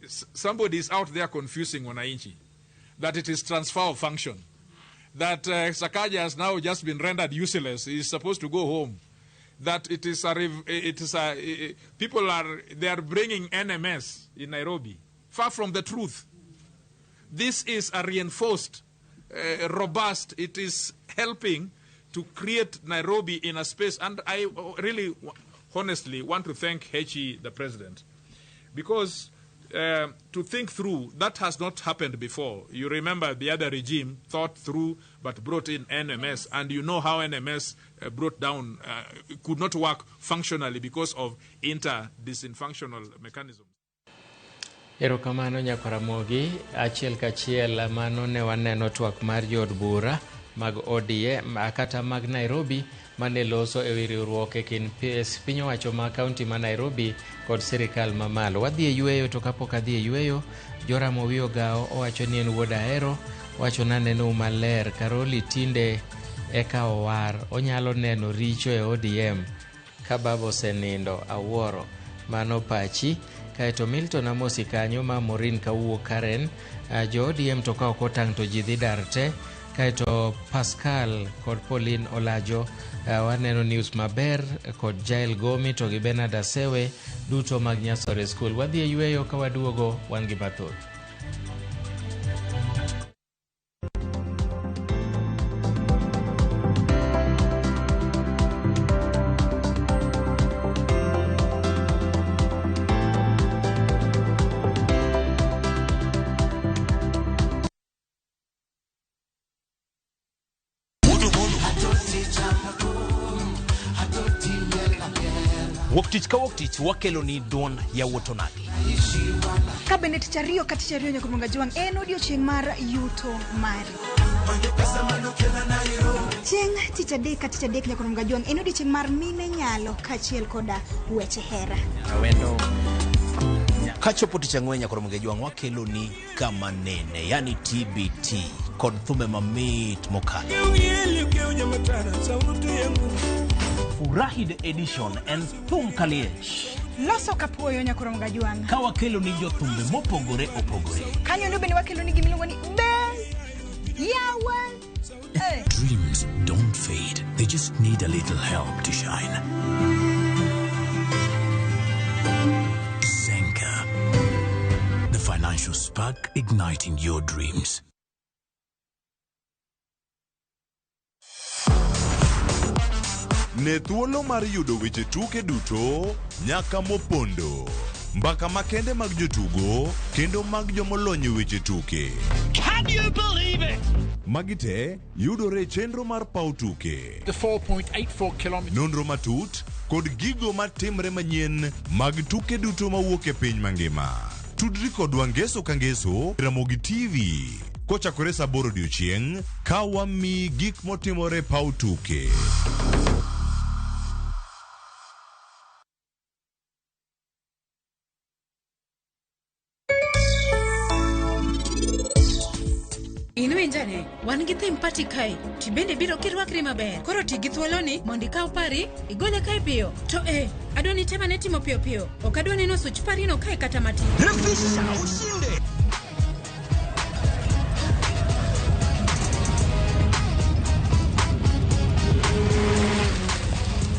somebody is out there confusing wananchi, that it is transfer of function, that Sakaja has now just been rendered useless. He is supposed to go home. That it is people are, they are bringing NMS in Nairobi. Far from the truth. This is a reinforced, robust, it is helping to create Nairobi in a space. And I really, honestly, want to thank HE, the president, because to think through. That has not happened before. You remember the other regime thought through but brought in NMS, and you know how NMS brought down, could not work functionally because of inter-dysfunctional mechanisms. Erokamano Nyakwaramogi, achiel kachiel mano ne waneno twak mar jood bura mag ODM kata mag Nairobi mane loso e wi riwruok e kind piny owacho ma kaunti ma Nairobi kod sirikal mamalo. Wadhi e yueyo to kapok adhi e yueyo, Joram Owiyo Gao owacho ni en wuod Ahero, owacho ni anenou maler, Karoli tinde eka owar, onyalo neno richo e ODM ka baba osenindo, awuoro. Mano pachi. Kaeto Milton Amosi kanyo ma Maureen kawuok Karen, jo ODM to ka ok otang' to ji dhi dar te. Kaeto Pascal kod Pauline Olajo, waneno news maber kod Jael Gomi to gi Bernard Asewe duto mag Nyasore School. Wadhi e yueyo ka waduogo wan gi mathoth. Wuok tich ka wuok tich wakelo ni duond yawuot onagi. Ka bende tich ariyo ka tich ariyo nyaka Juang en odiochieng' mar yuto mari. Chieng' tich adek ka tich adek nyaka Juang en odiochieng' mar mine nyalo kaachiel koda weche hera. Awendo. Kachopo tich ang'wen nyaka Juang wakelo ni kama nene, yani TBT kod thumbe mamit mokalo. Furahi the edition en thum kaliech. Loso kapuoyo nyaka Juang. Ka wakelo ni jothumbe mopogore opogore. Kanyo ndo bende wakelo ni gimiluongo ni be yawa. Hey. Dreams don't fade. They just need a little help to shine. Zenka, the financial spark igniting your dreams. Ne thuolo mar yudo weche tuke duto nyaka mopondo, mbaka makende mag jotugo kendo mag jomolony e weche tuke. Can you believe it? Magi te yudore e chenro mar paw tuke. The 4.84 kilometers. Nonro matut kod gigo matimre manyien mag tuke duto mawuok e piny mangima. Tudri kodwa ngeso ka ngeso Ramogi TV kochakore saa 8 odiochieng' ka wamiyi gik motimore paw tuke. Inwinjane, wan gi theme party kae, ti bende biro kirwakri maber. Koro ti gi thuoloni mondo ikaw pari, igole kae piyo. To adwa ni temane timo piyo piyo. Ok adwa neno such parino kae kata matin. Refisha ushinde.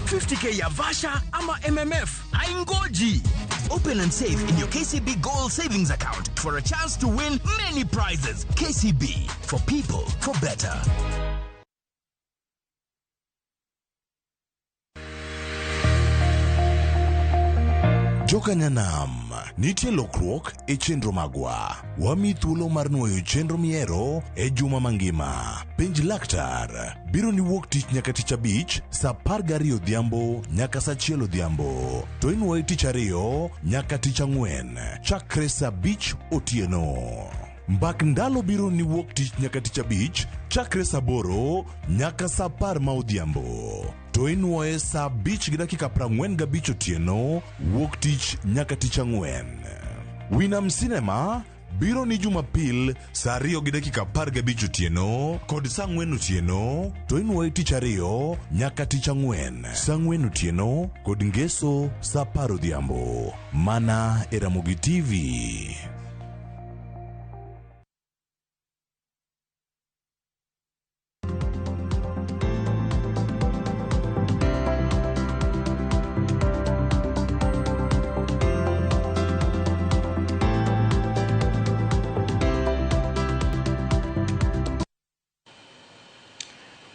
$50K ya Vasha ama MMF haingoji. Open and save in your KCB Gold Savings Account for a chance to win many prizes. KCB, for people, for better. Jokanyanam, nitie lokruok e chenro magwa. Wami thuolo mar nuoyo chenro miero e juma mangima. Penj laktar biro ni wuok tich nyaka tich abich saa 12 odhiambo nyaka saa 1 odhiambo. To inuoye tich ariyo nyaka tich ang'wen chakre saa 5 otieno. Mbak ndalo biro ni wuok tich nyaka tich abich chakre saa 8 nyaka saa 10 ma odhiambo. To inuoye saa 5:45 otieno wuok tich nyaka tich ang'wen. Winam Cinema biro ni Jumapil saa 2:15 otieno kod saa 4 otieno to inuoye tich ariyo nyaka tich ang'wen saa 4 otieno kod ngeso saa 10 odhiambo mana e Ramogi TV.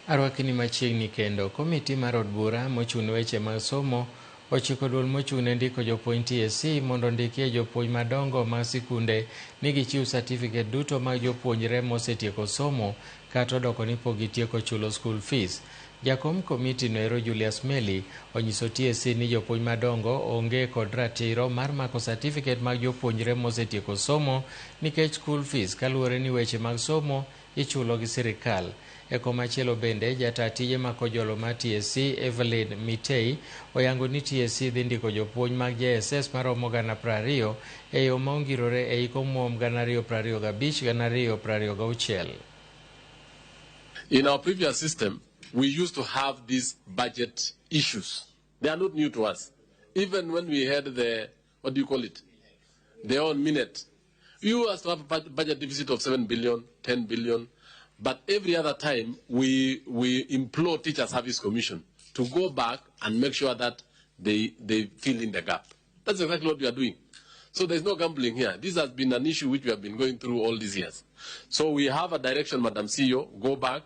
Arwakni machiegni kendo. Komiti mar od bura mochung' ne weche mag somo ochiko duol mochung' ne ndiko jopuonj TSC mondo ondikie jopuonj madongo mag sikunde ni gichiw satifiket duto mag jopuonjre mosetieko somo kata odoko ni pok gitieko chulo school fees. Jakom komiti noero Julius Meli onyiso TSC ni jopuonj madongo onge kod ratiro mar mako satifiket mag jopuonjre mosetieko somo nikech school fees kaluwore ni weche mag somo ichulo gi sirikal. E komachielo bende jata tije ma kojolo mar TSC Evelyn Mitei oyango ni TSC dhi ndiko jopuonj mag JSS maromo 20,000 e yo ma ongirore e hik omuom 2025 2026. In our previous system, we used to have these budget issues. They are not new to us. Even when we had the, what do you call it? The own minute. You used to have a budget deficit of 7 billion, 10 billion. But every other time, we implore Teacher Service Commission to go back and make sure that they fill in the gap. That's exactly what we are doing. So there's no gambling here. This has been an issue which we have been going through all these years. So we have a direction, Madam CEO, go back,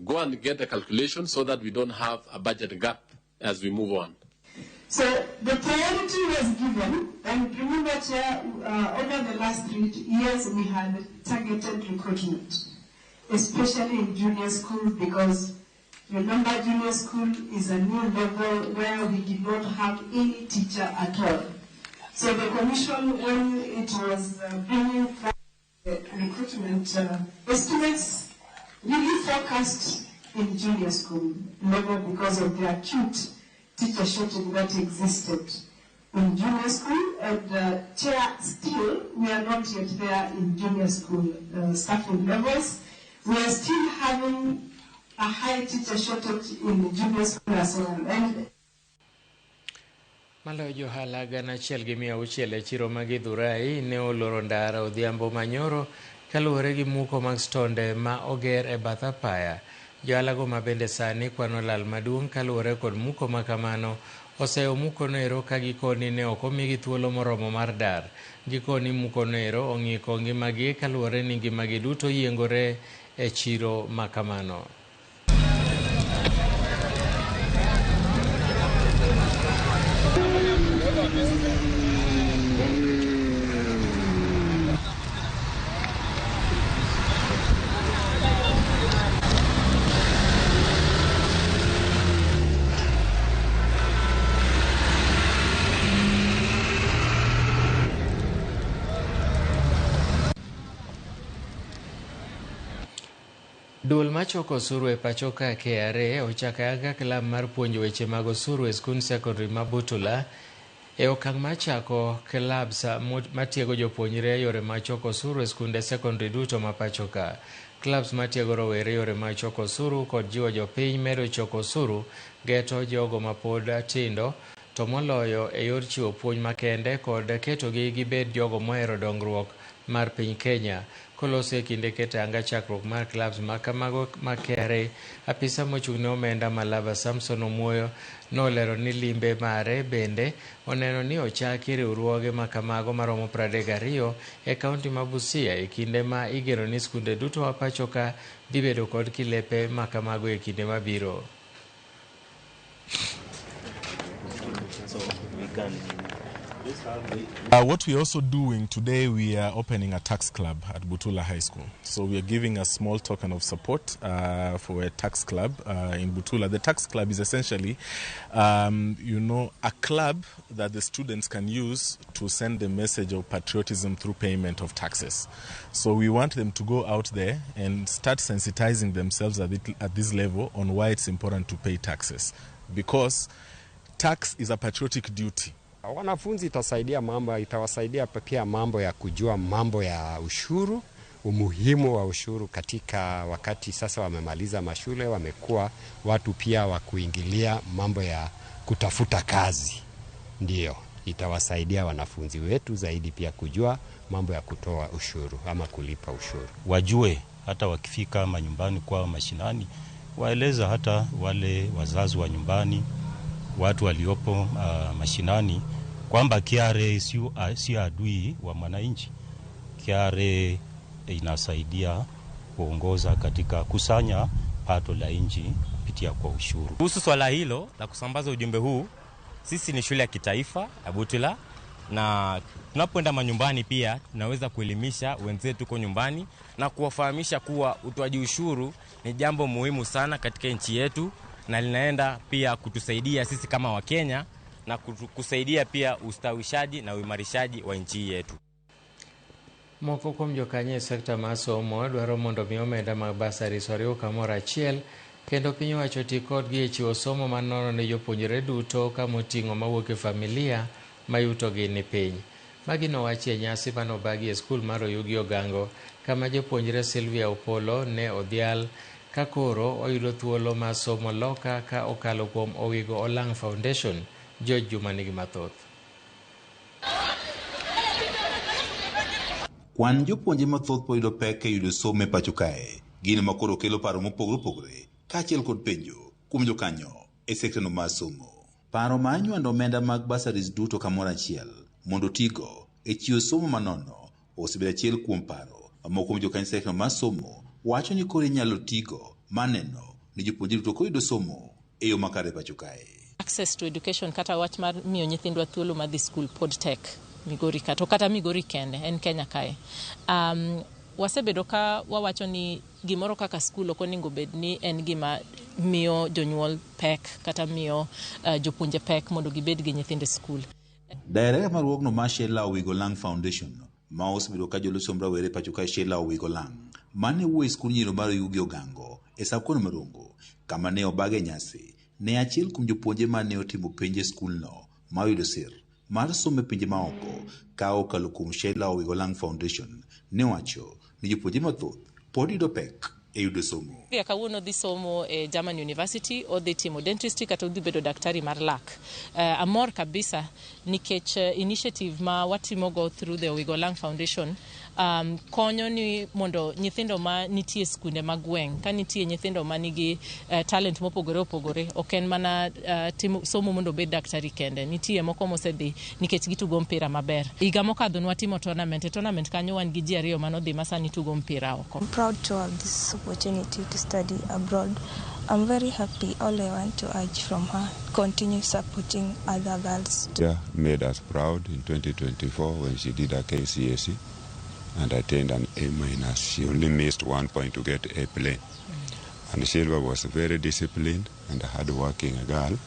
go and get a calculation so that we don't have a budget gap as we move on. So the priority was given, and remember, Chair, over the last 3 years we had targeted recruitment, especially in junior school, because remember, junior school is a new level where we did not have any teacher at all. So the commission, when it was bringing forward the recruitment estimates, really focused in junior school level because of the acute teacher shortage that existed in junior school. And Chair, still, we are not yet there in junior school staffing levels. We are still having a high teacher shortage in junior school as well. And Maloyo johala 1,600 e chiro ma Githurai ne oloro ndara odhiambo manyoro kaluwore gi muko mag stonde ma oger e bath apaya. Johalago ma bende sani kwano lal maduong' kaluwore kod muko ma kamano oseyo muko noero ka gikoni ne ok omigi thuolo moromo mar dar. Gikoni muko noero ong'iko ngimagi kaluwore ni ngimagi duto yiengore e chiro ma kamano. Duol machoko osuru e pacho ka KRA ochako ayanga klab mar puonjo weche mag osuru e skund sekondari ma Butula e okang' mar chako klabs matiego jopuonjre e yore mag choko osuru e skunde sekondari duto ma pacho ka. Klabs matiego rowere e yore mag choko osuru kod jiwo jopiny medo choko osuru geto jogo mapod tindo to moloyo e yor chiwo puonj makende kod ketogi gibed jogo mohero dongruok mar piny Kenya. Koloso e kinde keto anga chakruok mar klabs ma kamago ma KRA, apisa mochung' ne omenda Malava Samson Omuoyo nolero ni limbe mare bende oneno ni ochaki riwruoge ma kamago maromo 32 e kaunti ma Busia e kinde ma igeno ni skunde duto ma pacho ka dhi bedo kod kilepe ma kamago e kinde mabiro. So we can What we're also doing today, we are opening a tax club at Butula High School. So we are giving a small token of support for a tax club in Butula. The tax club is essentially, a club that the students can use to send the message of patriotism through payment of taxes. So we want them to go out there and start sensitizing themselves at this level on why it's important to pay taxes. Because tax is a patriotic duty. Wanafunzi itasaidia mambo, itawasaidia pia mambo ya kujua mambo ya ushuru, umuhimu wa ushuru katika wakati sasa wamemaliza mashule, wamekuwa watu pia wa kuingilia mambo ya kutafuta kazi. Ndiyo, itawasaidia wanafunzi wetu zaidi pia kujua mambo ya kutoa ushuru ama kulipa ushuru. Wajue hata wakifika manyumbani kwao mashinani, waeleza hata wale wazazi wa nyumbani, watu waliopo mashinani kwamba KRA sio adui wa mwananchi. KRA inasaidia kuongoza katika kusanya pato la nchi kupitia kwa ushuru. Kuhusu swala hilo la kusambaza ujumbe huu, Sisi ni shule ya kitaifa ya Butula, na tunapoenda manyumbani pia tunaweza kuelimisha wenzetu huko nyumbani na kuwafahamisha kuwa utoaji ushuru ni jambo muhimu sana katika nchi yetu, na linaenda pia kutusaidia sisi kama Wakenya na kusaidia pia ustawishaji na uimarishaji wa nchi yetu. Moko kuom jokanyo e sekta mar somo dwaro mondo mi omenda mag bursaries oriw kamoro achiel kendo piny owacho ti kodgi e chiwo somo manono ne jopuonjre duto kamoting'o mawuok e familia ma yutogi ni piny. Magi nowachi e nyasi manobagi e skul mar Oyugi Ogango kama japuonjre Sylvia Opolo ne odhial ka koro oyudo thuolo mar somo loka ka okalo kuom Owigo Olang' Foundation. George Juma nigi mathoth. Kwan jopuonje mathoth pod yudo pek e yudo somo e pacho kae, gino ma koro kelo paro mopogore opogore kaachiel kod penjo kuom jokanyo e sektano mar somo. Paro mar nywando omenda mag bursaries duto kamoro achiel mondo otigo e chiwo somo manono osebedo achiel kuom paro ma moko kuom jokanyo sektano mar somo wacho ni koro inyalo tigo mar neno ni jopuonje duto koro yudo somo e yo makare e pacho kae. Access to education kata wach mar miyo nyithindwa thuolo mar dhi skul pod tek Migori ka, to kata Migori kende en Kenya kae. Wasebedo ka wawacho ni gimoro kaka skul ok onego bed ni en gima miyo jonyuol pek kata miyo jopuonje pek mondo gibed gi nyithindo e skul. Director mar riwruogno mar Sheila Owigo Lang Foundation ma osebedo ka jolo somb rawere pacho kae Sheila Owigo Lang mane wuoyo e skund nyiro mar Oyugi Ogango e Sub-county ma Rongo kama ne obage nyasi ne achiel kuom jopuonje mane otimo penj e skulno ma oyudo sir mar somo e pinje maoko ka okalo kuom Sheila Owigo Lang Foundation ne owacho ni jopuonje mathoth pod yudo pek e yudo somo. Kawuono dhi somo e German University, odhi timo dentistry kata odhi bedo daktari mar lak. Amor kabisa nikech initiative ma watimogo through the Owigo Lang Foundation konyo ni mondo nyithindo ma nitie skunde mag gweng', ka nitie nyithindo ma nigi talent mopogore opogore, ok en mana timo somo mondo obed daktari kende. Nitie moko mosedhi nikech gitugo mpira maber. Higa mokadho nwatimo tournament, e tournament kanyo wan gi ji ariyo manodhi ma sani tugo mpira oko. I'm proud to have this opportunity to study abroad. I'm very happy. All I want to urge from her, continue supporting other girls. Yeah, made us proud in 2024 when she did her KCSE and attained an A-. She only missed 1 point to get A plane. And Silva was a very disciplined and hard-working girl.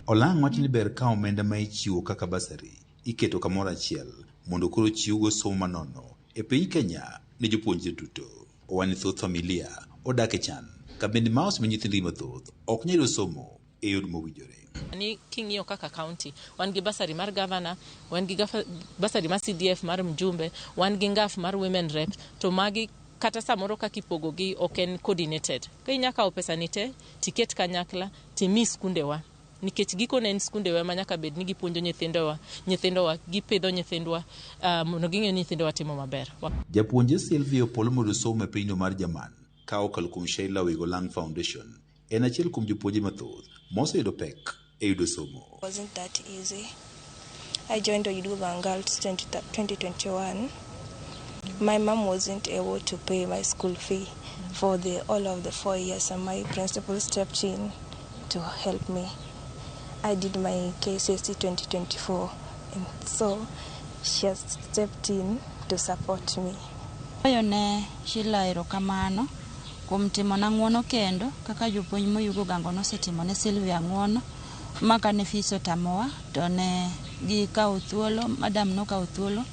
Olang' wacho ni ber ka omenda ma ichiwo kaka bursary iketo kamoro achiel mondo koro chiwgo somo manono e piny Kenya ne jopuonjre duto. Owacho ni thoth familia odak e chan ka bende ma osemiyo nyithindgi mathoth ok nyal yudo somo e yor mowinjore. Ni king'iyo kaka county, wan gi bursary mar governor, wan gi bursary mar CDF mar mjumbe, wan gi ngaf mar women rep, to magi kata samoro kaka ipogogi ok en coordinated. Ka inya kawo pesa ni te, tiket kanyakla, timi skundewa. Nikech gikone en skundewa ma nyaka bed ni gipuonjo nyithindowa, gipidho nyithindwa, mondo ging'e ni nyithindowa timo maber. Japuonjre Sylvia Opolo moyudo somo e pinyno mar Jerman ka okalo kuom Sheila Owigo Lang Foundation en achiel kuom jopuonje mathoth moseyudo pek e yudo somo. Wasn't that easy. I joined Oyugi Girls 2021. My mom wasn't able to pay my school fee for the all of the 4 years, and my principal stepped in to help me. I did my KCSE 2024, and so she has stepped in to support me. Agoyo ne Sheila erokamano kuom timona ng'uono kendo kaka jopuonj moyugo Ogango nosetimo ne Sylvia ng'uono ma kane fees otamowa to ne gikawo thuolo, madam nokawo thuolo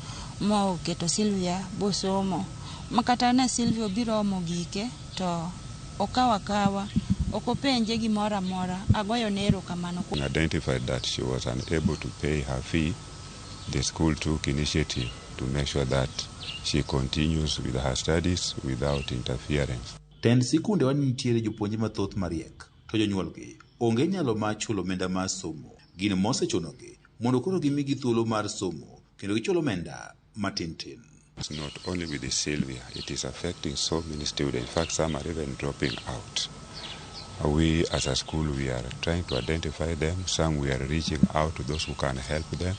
moketo Sylvia bosomo ma kata ne Sylvia obiro omo gike to okawo akawa ok openje gimoro amora. Agoyo ne erokamano. Identified that she was unable to pay her fee, the school took initiative to make sure that she continues with her studies without interference. Tend sikunde wa nitiere jopuonje mathoth mariek to jonyuolgi onge nyalo mar chulo omenda mar somo, gino mosechunogi mondo koro gimigi thuolo mar somo kendo gichul omenda matin tin. It's not only with the Sylvia, it is affecting so many students. In fact, some are even dropping out. We as a school, we are trying to identify them. Some we are reaching out to those who can help them.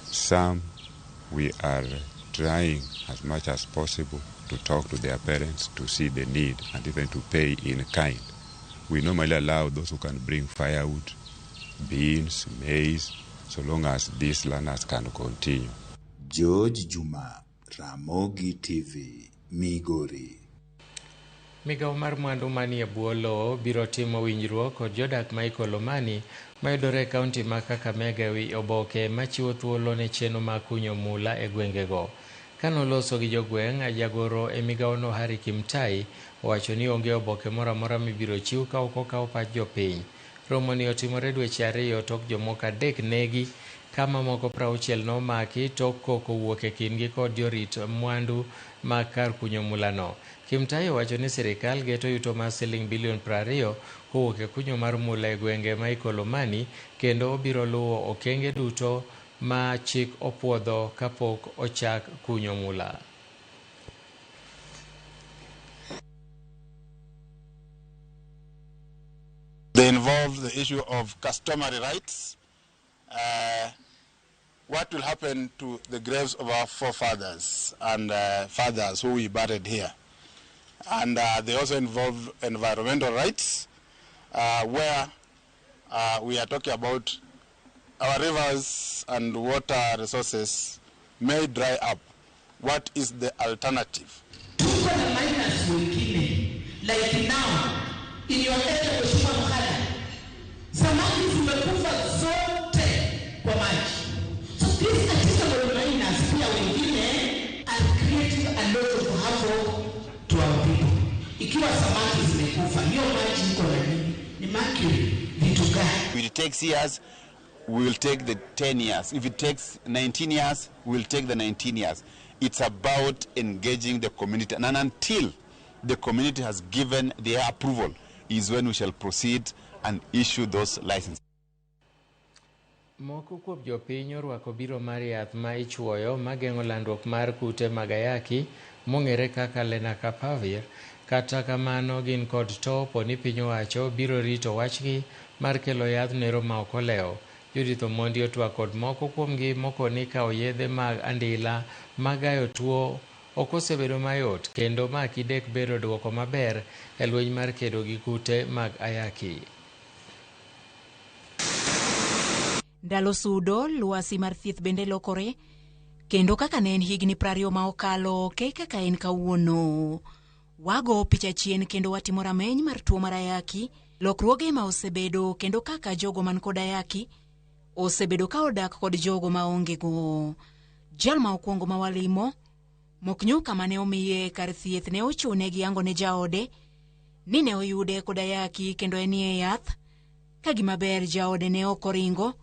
Some we are trying as much as possible to talk to their parents to see the need and even to pay in kind. We normally allow those who can bring firewood, beans, maize, so long as these learners can continue. George Juma, Ramogi TV, Migori. Migawo mar mwandu manie bwo lowo biro timo winjruok kod jodak ma Ikolomani mayudore e kaunti ma Kakamega ewi oboke machiwo thuolo ne chenro mar kunyo mula e gwengego. Kanoloso gi jogweng', jagoro e migawono Harry Kimtai owacho ni onge oboke moro amora mibiro chiw ka ok okaw pach jopiny. Romoni otimore dweche 2 tok jomoko 3 negi ka mamoko 60 nomaki tok koko wuok e kindgi kod jorit mwandu mag kar kunyo mulano. Kimtai owacho ni sirikal geto yuto mar siling bilion 20 kowuok e kunyo mar mula e gwenge ma Ikolomani kendo obiro luwo okenge duto ma chik opuodho kapok ochak kunyo mula. They involve the issue of customary rights. What will happen to the graves of our forefathers and fathers who we buried here? And they also involve environmental rights, where we are talking about our rivers and water resources may dry up. What is the alternative? Tuko na minus wengine, like now, in your area, Mheshimiwa Mkhala, samaki zimekufa zote kwa maji. So these artisanal miners pia wengine are creating a lot of havoc to our people. Ikiwa samaki zimekufa, hiyo maji iko na nini? Ni mercury, vitu gani? It takes years, we will take the 10 years. If it takes 19 years, we will take the 19 years. It's about engaging the community. And until the community has given their approval is when we shall proceed and issue those licenses. Moko kuom jopiny orwako biro mar yath ma ichuoyo mageng'o landruok mar kute mag ayaki mong'ere kaka Lenacapavir. Kata kamano gin kod topo ni piny owacho biro rito wachgi mar kelo yath nero ma ok olewo. Judith Omondi otwak kod moko kuomgi mokoni kawo yedhe mag andila magayo tuo ok osebedo mayot kendo ma kidek bedo duoko maber e lweny mar kedo gi kute mag ayaki. Ndalo sudo, lwasi mar thieth bende lokore, kendo kaka ne en higni 20 ma okalo, ok kaka en kawuono. Wago picha chien kendo watimo rameny mar tuo mar ayaki, lokruoge ma osebedo kendo kaka jogo man kod ayaki osebedo ka odak kod jogo ma onge go. Jal ma okwongo ma walimo, mok nyuka mane omiye kar thieth ne ochune gi yango ne jaode ni ne oyude kod ayaki kendo enie yath. Ka gima ber jaode ne ok oringo.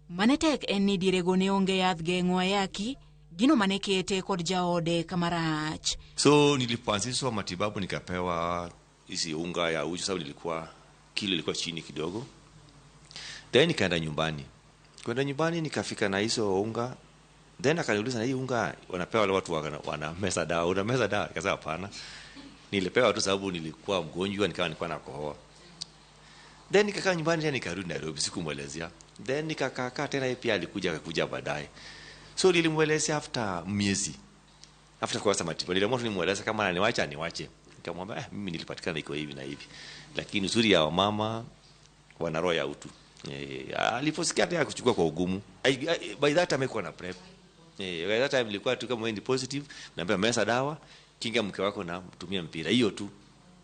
Mane tek en ni dierego ne onge yath geng'o ayaki, gino mane kete kod jaode kamarach. So nilipoanzishwa matibabu nikapewa hizi unga ya uji, sababu nilikuwa kilo ilikuwa chini kidogo. Then nikaenda nyumbani. Kwenda nyumbani nikafika na hizo unga. Then akaniuliza, na hii unga wanapewa wale watu wana meza dawa, una meza dawa? Nikasema hapana. Nilipewa tu sababu nilikuwa mgonjwa, nikawa nilikuwa nakohoa. Then nikakaa nyumbani tena nikarudi Nairobi, sikumuelezea. Then nikakaa tena, yeye pia alikuja akakuja baadaye. So nilimuelezea after miezi. After kuanza matibabu niliamua tu nimueleze kama ananiacha aniwache. Nikamwambia mimi nilipatikana iko hivi na hivi. Lakini uzuri ya wamama wana roho ya utu. Aliposikia tena kuchukua kwa ugumu. By that time alikuwa na prep. By that time nilikuwa tu kama wewe ni positive, naambia meza dawa, kinga mke wako na tumia mpira. Hiyo tu.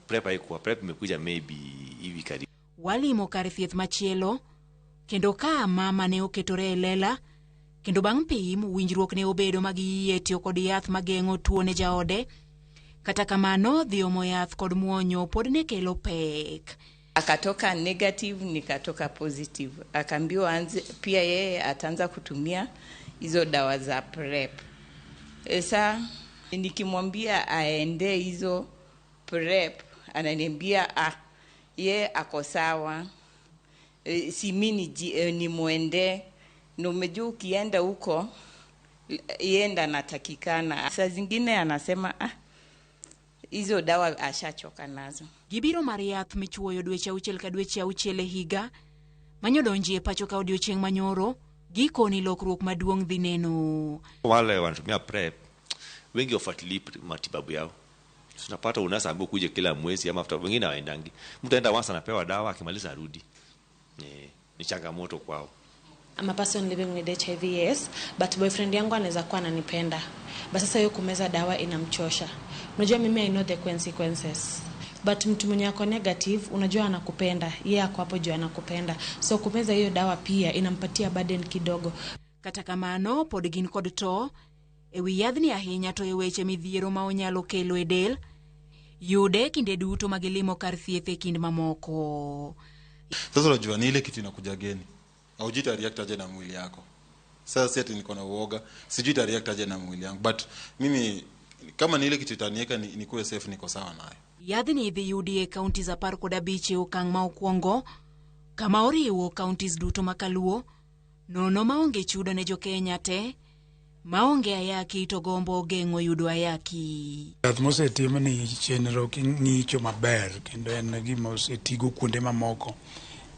Prep haikuwa. Prep imekuja maybe hivi karibu. Walimo kar thieth machielo kendo ka mama ne oketore e lela kendo bang' pim winjruok ne obedo mag yie tiyo kod yath mageng'o tuo ne jaode. Kata kamano dhi omo yath kod muonyo pod ne kelo pek. Akatoka negative nikatoka positive. Akaambiwa anze pia yeye ataanza kutumia hizo dawa za prep. Sasa nikimwambia aende hizo prep ananiambia ye ako sawa. Si mimi ni muende, na umejua ukienda huko yenda natakikana. Saa zingine anasema hizo dawa ashachoka nazo. Gibiro mar yath michuoyo dweche 6 ka dweche 6 e higa manyodonji e pacho ka odiochieng' manyoro gikoni lokruok maduong' dhi neno. Wale wanatumia prep wengi wafuatilii matibabu yao. Tunapata unasa ambao kuja kila mwezi ama after, wengine hawaendangi. Mtu aenda once anapewa dawa akimaliza arudi. Ni changamoto kwao. I'm a person living with HIV, yes, but boyfriend yangu anaweza kuwa ananipenda. But sasa hiyo kumeza dawa inamchosha. Unajua mimi I know the consequences. But mtu mwenye ako negative, unajua anakupenda. Yeye ako hapo juu anakupenda. So kumeza hiyo dawa pia inampatia burden kidogo. Kata kamano pod gin kod to e wi yadhni ahinya to e weche midhiero ma onyalo kelo e del yude kinde duto ma gilimo kar thieth e kind mamoko. Sasa unajua ni ile kitu inakuja geni. Haujui ita react aje na mwili yako. Sasa si ati niko na uoga, sijui ita react aje na mwili yangu, but mimi kama ni ile kitu itaniweka nikuwe safe, niko sawa nayo. Yadhni idhi yudi e counties 15 e okang' ma okwongo kama oriwo counties duto ma kaluo nono maonge chudo ne jokenya te maonge ayaki to gombo geng'o yudo ayaki. Yath mosetim ni chenro ng'icho maber kendo en gima osetigo kuonde mamoko.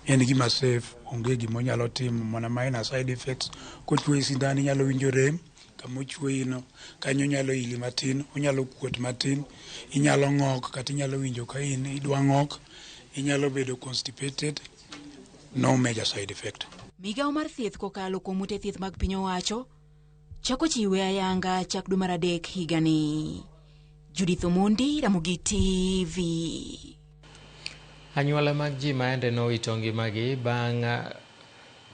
En gima safe, onge gima onyalo timo mana minor side effects. Kochuoyi sindan inyalo winjo rem kama ochuoyi no, kanyo nyalo ili matin, onyalo kuot matin, inyalo ng'ok kata inyalo winjo ka in idwa ng'ok, inyalo bedo constipated, no major side effect. Migawo mar thieth kokalo kuom ute thieth mag piny owacho chako chiwe ayanga chak dwe mar 3 higani. Judith Omondi, Ramogi TV. Anyuola mag ji maende nowito ngimagi bang'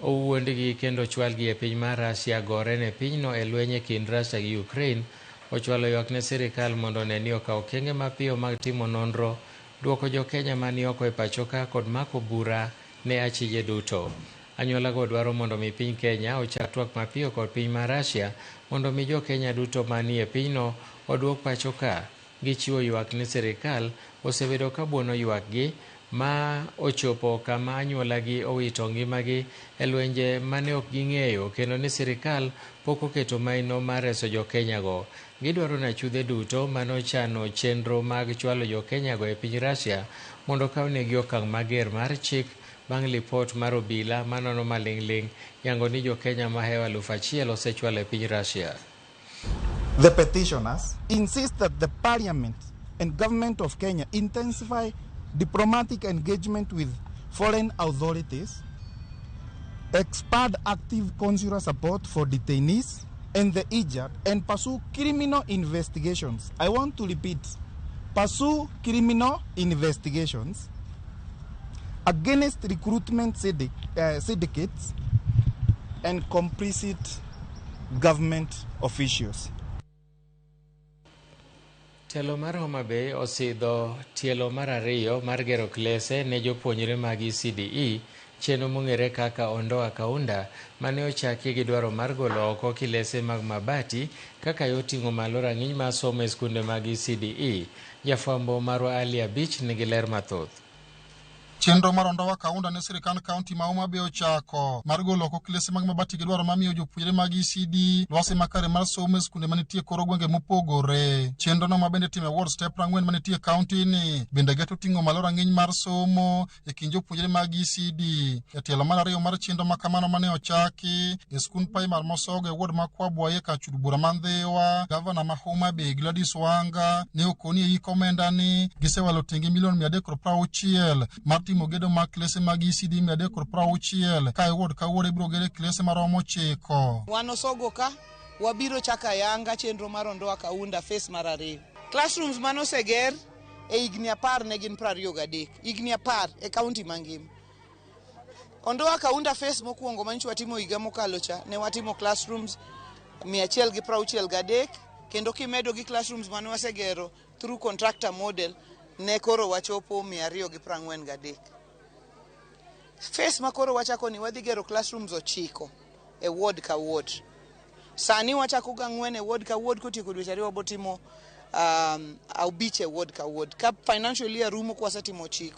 owuondgi kendo chwalgi e piny mar Russia gore ne pinyno e lweny e kind Russia gi Ukraine ochwalo ywak ne sirikal mondo one ni okaw okenge mapiyo mag timo nonro, duoko jo Kenya mani oko e pachoka kod mako bura ne achije duto. Anyuolago dwaro mondo mi piny Kenya ochak twak mapiyo kod piny mar Russia mondo mi jo Kenya duto manie pinyno oduok pachoka. Gichiwo ywak ni sirikal osebedo ka buono ywakgi ma ochopo kama anyuolagi owito ngimagi e lwenje mane ok ging'eyo kendo ni sirikal pok oketo maino mar reso jo Kenya go. Gidwaro ni achudhe duto manochano chenro mag chwalo jo Kenya go e piny Russia mondo okawnegi okang' mager mar chik bang' lipot mar obila manono maling'ling' yango ni jo Kenya mahewo 1000 osechwalo e piny Russia. The petitioners insist that the parliament and government of Kenya intensify diplomatic engagement with foreign authorities, expand active consular support for detainees and the injured, and pursue criminal investigations. I want to repeat, pursue criminal investigations against recruitment syndicates and complicit government officials. Telo mar Homa Bay osidho tielo mar 2 mar gero klese ne jopuonjre mag ECDE, chenro mong'ere kaka Ondoa Kaunda mane ochaki gi dwaro mar golo oko kilese mag mabati kaka yo ting'o malo rang'iny mar somo e skunde mag ECDE. Jafwambo marwa Ali Abich nigi ler mathoth. Chenro mar Ondoa Kaunda ne sirikand kaunti ma Homa Bay ochako mar golo oko klese mag mabati gi dwaro mar miyo jopuonjre mag ECD lwasi makare mar somo e skunde manitie kor gwenge mopogore. Chenro no ma bende itimo e ward step 40 manitie e kaunti ni bende geto ting'o malo rang'iny mar somo e kind jopuonjre mag ECD. E tielo mar 2 mar chenro ma kamano mane ochaki e skund primar Mosogo e ward ma Kwabwaye kar chud bura ma Ndhiwa, gavana ma Homa Bay Gladys Wanga ne okoni e yik omenda ni gisewalo tenge milion 360 mar timo gedo mag klese mag ECD 360 ka e ward ka ward ibiro gere klese maromo 9. Wan Osogo ka wabiro chako ayanga chenro mar Ondoa Kaunda phase mar 2. Classrooms manoseger e higni 10 ne gin 23, higni 10 e kaunti mangima. Ondoa Kaunda phase mokwongo manyicho watimo higa mokalo cha ne watimo classrooms 163, kendo kimedo gi classrooms mane wasegero through contractor model ne koro wachopo 243. Phase ma koro wachako ni wadhi gero classrooms 9 e ward ka ward. Sani wachako ga 4 e ward ka ward, kotieko dweche 2 wabotimo 5 e ward ka ward. Ka financial year rumo kwasetimo 9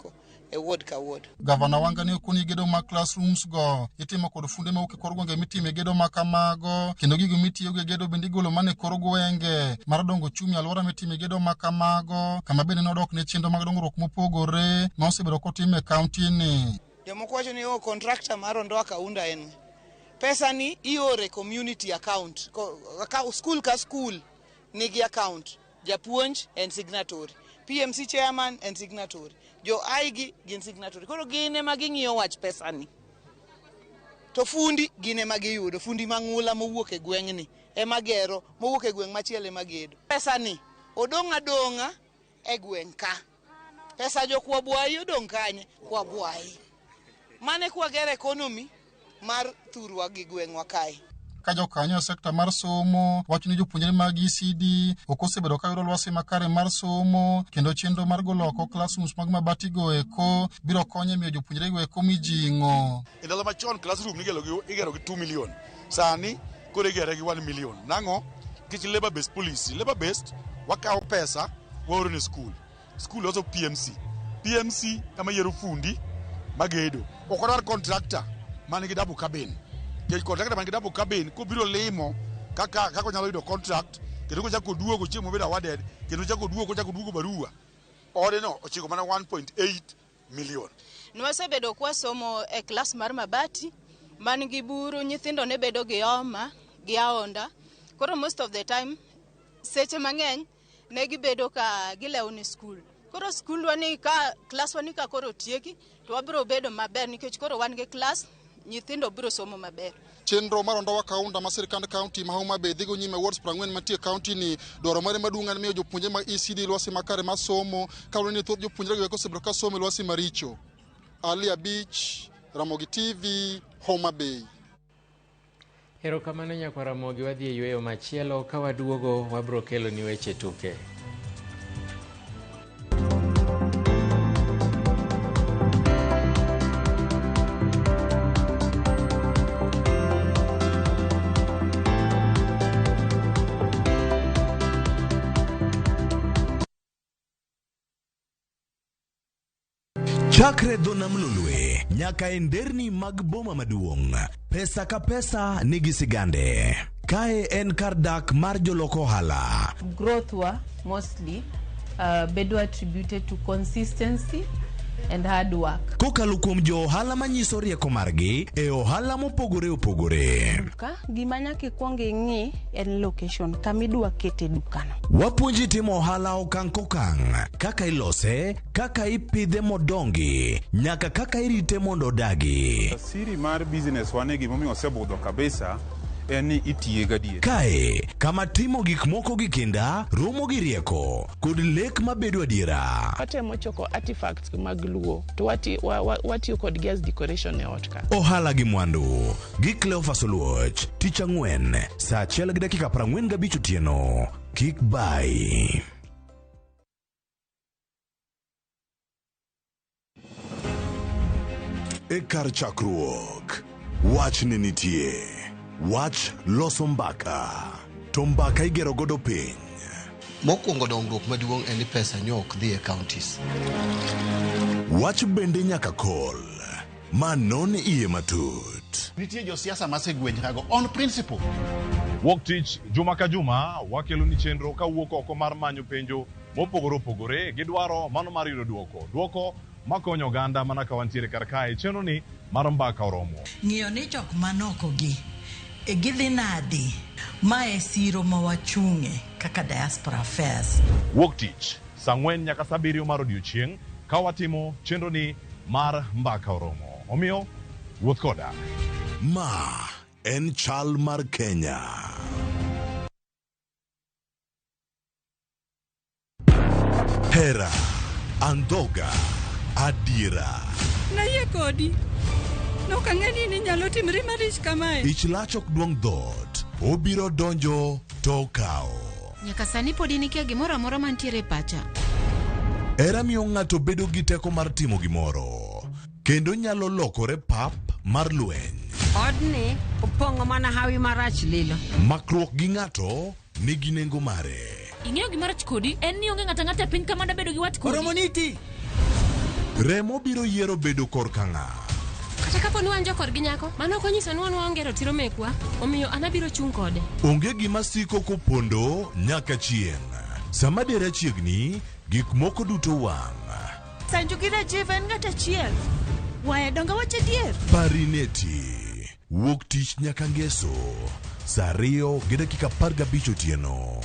e ward ka ward. Gavana Wanga ne okoni gedo mag classrooms go itimo kod funde mawuok e kor gwenge mitime gedo ma kamago, kendo gigo mitiyogo e gedo bende igolo mana e kor gwenge mar dongo ochumi alwora mitime gedo ma kamago, kama bende nodok ne chenro mag dongruok mopogore ma osebedo kotim e kaunti ni. Jomoko wacho ni oh, contractor mar Ondoa Kaunda en pesa ni iore community account. School ka school nigi account, japuonj en signatory, PMC chairman en signatory, jo aigi gin signatory. Koro gin ema ging'iyo wach pesa ni. To fundi gin ema giyudo, fundi mang'ula mowuok e gweng'ni ema gero, mowuok e gweng' machielo ema gedo. Pesa ni odong' adong'a e gweng' ka. Pesa jo Kwabwayi odong' kanye? Kwabwayi. Mane kwagero economy mar thurwa gi gweng'wa kae. Ka jokanyo e sekta mar somo wacho ni jopuonjre mag ECD ok osebedo ka yudo lwasi makare mar somo kendo chenro mar golo oko classrooms mag mabati go eko biro konyo e miyo jopuonjre go eko mijing'o. E ndalo machon classroom nigero gi igero gi 2 million. Sani koro igere gi 1 million. Nang'o? Nikech labor based policy. Labor based wakawo pesa waoro ne school. School loso PMC. PMC ema yiero fundi magedo. Ok wadwar contractor man gi double cabin. Nikech contractor man gi double cabin kobiro limo kaka kaka onyalo yudo contract kendo kochako oduogo chieng' mobedo awarded kendo ochako oduogo kochako oduogo barua ode no ochiko mana 1.8 million. Nwasebedo kwasomo e klas mar mabati man gi buru, nyithindo ne bedo gi homa gi aonda. Koro most of the time, seche mang'eny ne gibedo ka gilewo ni skul. Koro skundwa ni ka klaswa ni ka koro otieki to wabiro bedo maber nikech koro wan gi klas, nyithindo biro somo maber. Chenro mar Ondowa Kaunda ma sirkand kaunti ma Homa Bay dhigo nyime wards 40 mantie e kaunti ni dwaro mare maduong' en miyo jopuonjre mag ECD lwasi makare mar somo kaluwore ni thoth jopuonjre go eko osebedo ka somo e lwasi maricho. Ali Abich, Ramogi TV, Homa Bay. Erokamano nyakwa Ramogi, wadhi e yweyo machielo ka waduogo wabro kelo ni weche tuke. Chakre dho nam Lolwe nyaka e nderni mag boma maduong', pesa ka pesa nigi sigande. Kae en kar dak mar jolok ohala. Growth wa mostly bedo attributed to consistency and hard work. Kokalo kuom jo ohala manyiso rieko margi e ohala mopogore opogore. Duka, gima nyaka ikwong ing'i en location kama idwa kete dukano. Wapuonji timo ohala okang' kokang', kaka ilose, kaka ipidhe modongi, nyaka kaka irite mondo odagi. Siri mar business wane gimomiyo osebudho kabisa en ni itiye gadier. Kae, kama timo gik moko gi kinda, romo gi rieko, kod lek mabedo adiera. Watemo choko artifacts mag Luo to watiyo kodgi as decoration e ot ka. Ohala gi mwandu gi Cleophas Oluoch, tich ang'wen, saa achiel gi dakika 45 otieno. Kik bai. E kar chakruok, wach ne nitie. Wach loso mbaka, to mbaka igero godo piny. Mokwongo dongruok maduong' en ni pesa nyo ok dhi e counties. Wach bende nyaka kol, ma non iye matut. Nitie josiasa masegwenyrago on principle. Wuok tich juma ka juma wakelo ni chenro kawuok oko mar manyo penjo mopogore opogore gi dwaro mano mar yudo duoko. Duoko makonyo oganda mana ka wantiere kar kae chenro ni mar mbaka oromo. Ng'iyo ni jok manoko gi e gidhi nadi ma e siro ma wachung'e kaka diaspora affairs. Wuok tich saa 4 nyaka saa 7 mar odiochieng' ka watimo chenro ni mar mbaka oromo. Omiyo wuoth koda. Ma en chal mar Kenya. Hera, andhoga, adiera. Nayie kodi. Nok ang'e ni ninyalo timri marich kamae. Ich lach ok duong' dhoot. Obiro donjo to okawo. Nyaka sani pod in ikia gimoro amora mantiere e pacha. Hera miyo ng'ato bedo gi teko mar timo gimoro, kendo nyalo lokore pap mar lweny. Odni opong'o mana hawi marach lilo. Makruok gi ng'ato nigi nengo mare. Ing'eyo gima rach kodi en ni onge ng'ato ang'ata e piny ka mada bedo gi wat kodi. Oromo niti. Remo biro yiero bedo korka ng'a. Kata kapo ni wan jokorgi nyako, mano ok onyiso ni wan waonge ratiro mekwa, omiyo an abiro chung' kode. Onge gima siko kopondo nyaka chieng'. Sama dera chiegni, gik moko duto wang'. Sanju gi Rajiv en ng'at achiel. Waya donga wach adier. Parineti. Wuok tich nyaka ngeso. Saa 2:15 otieno.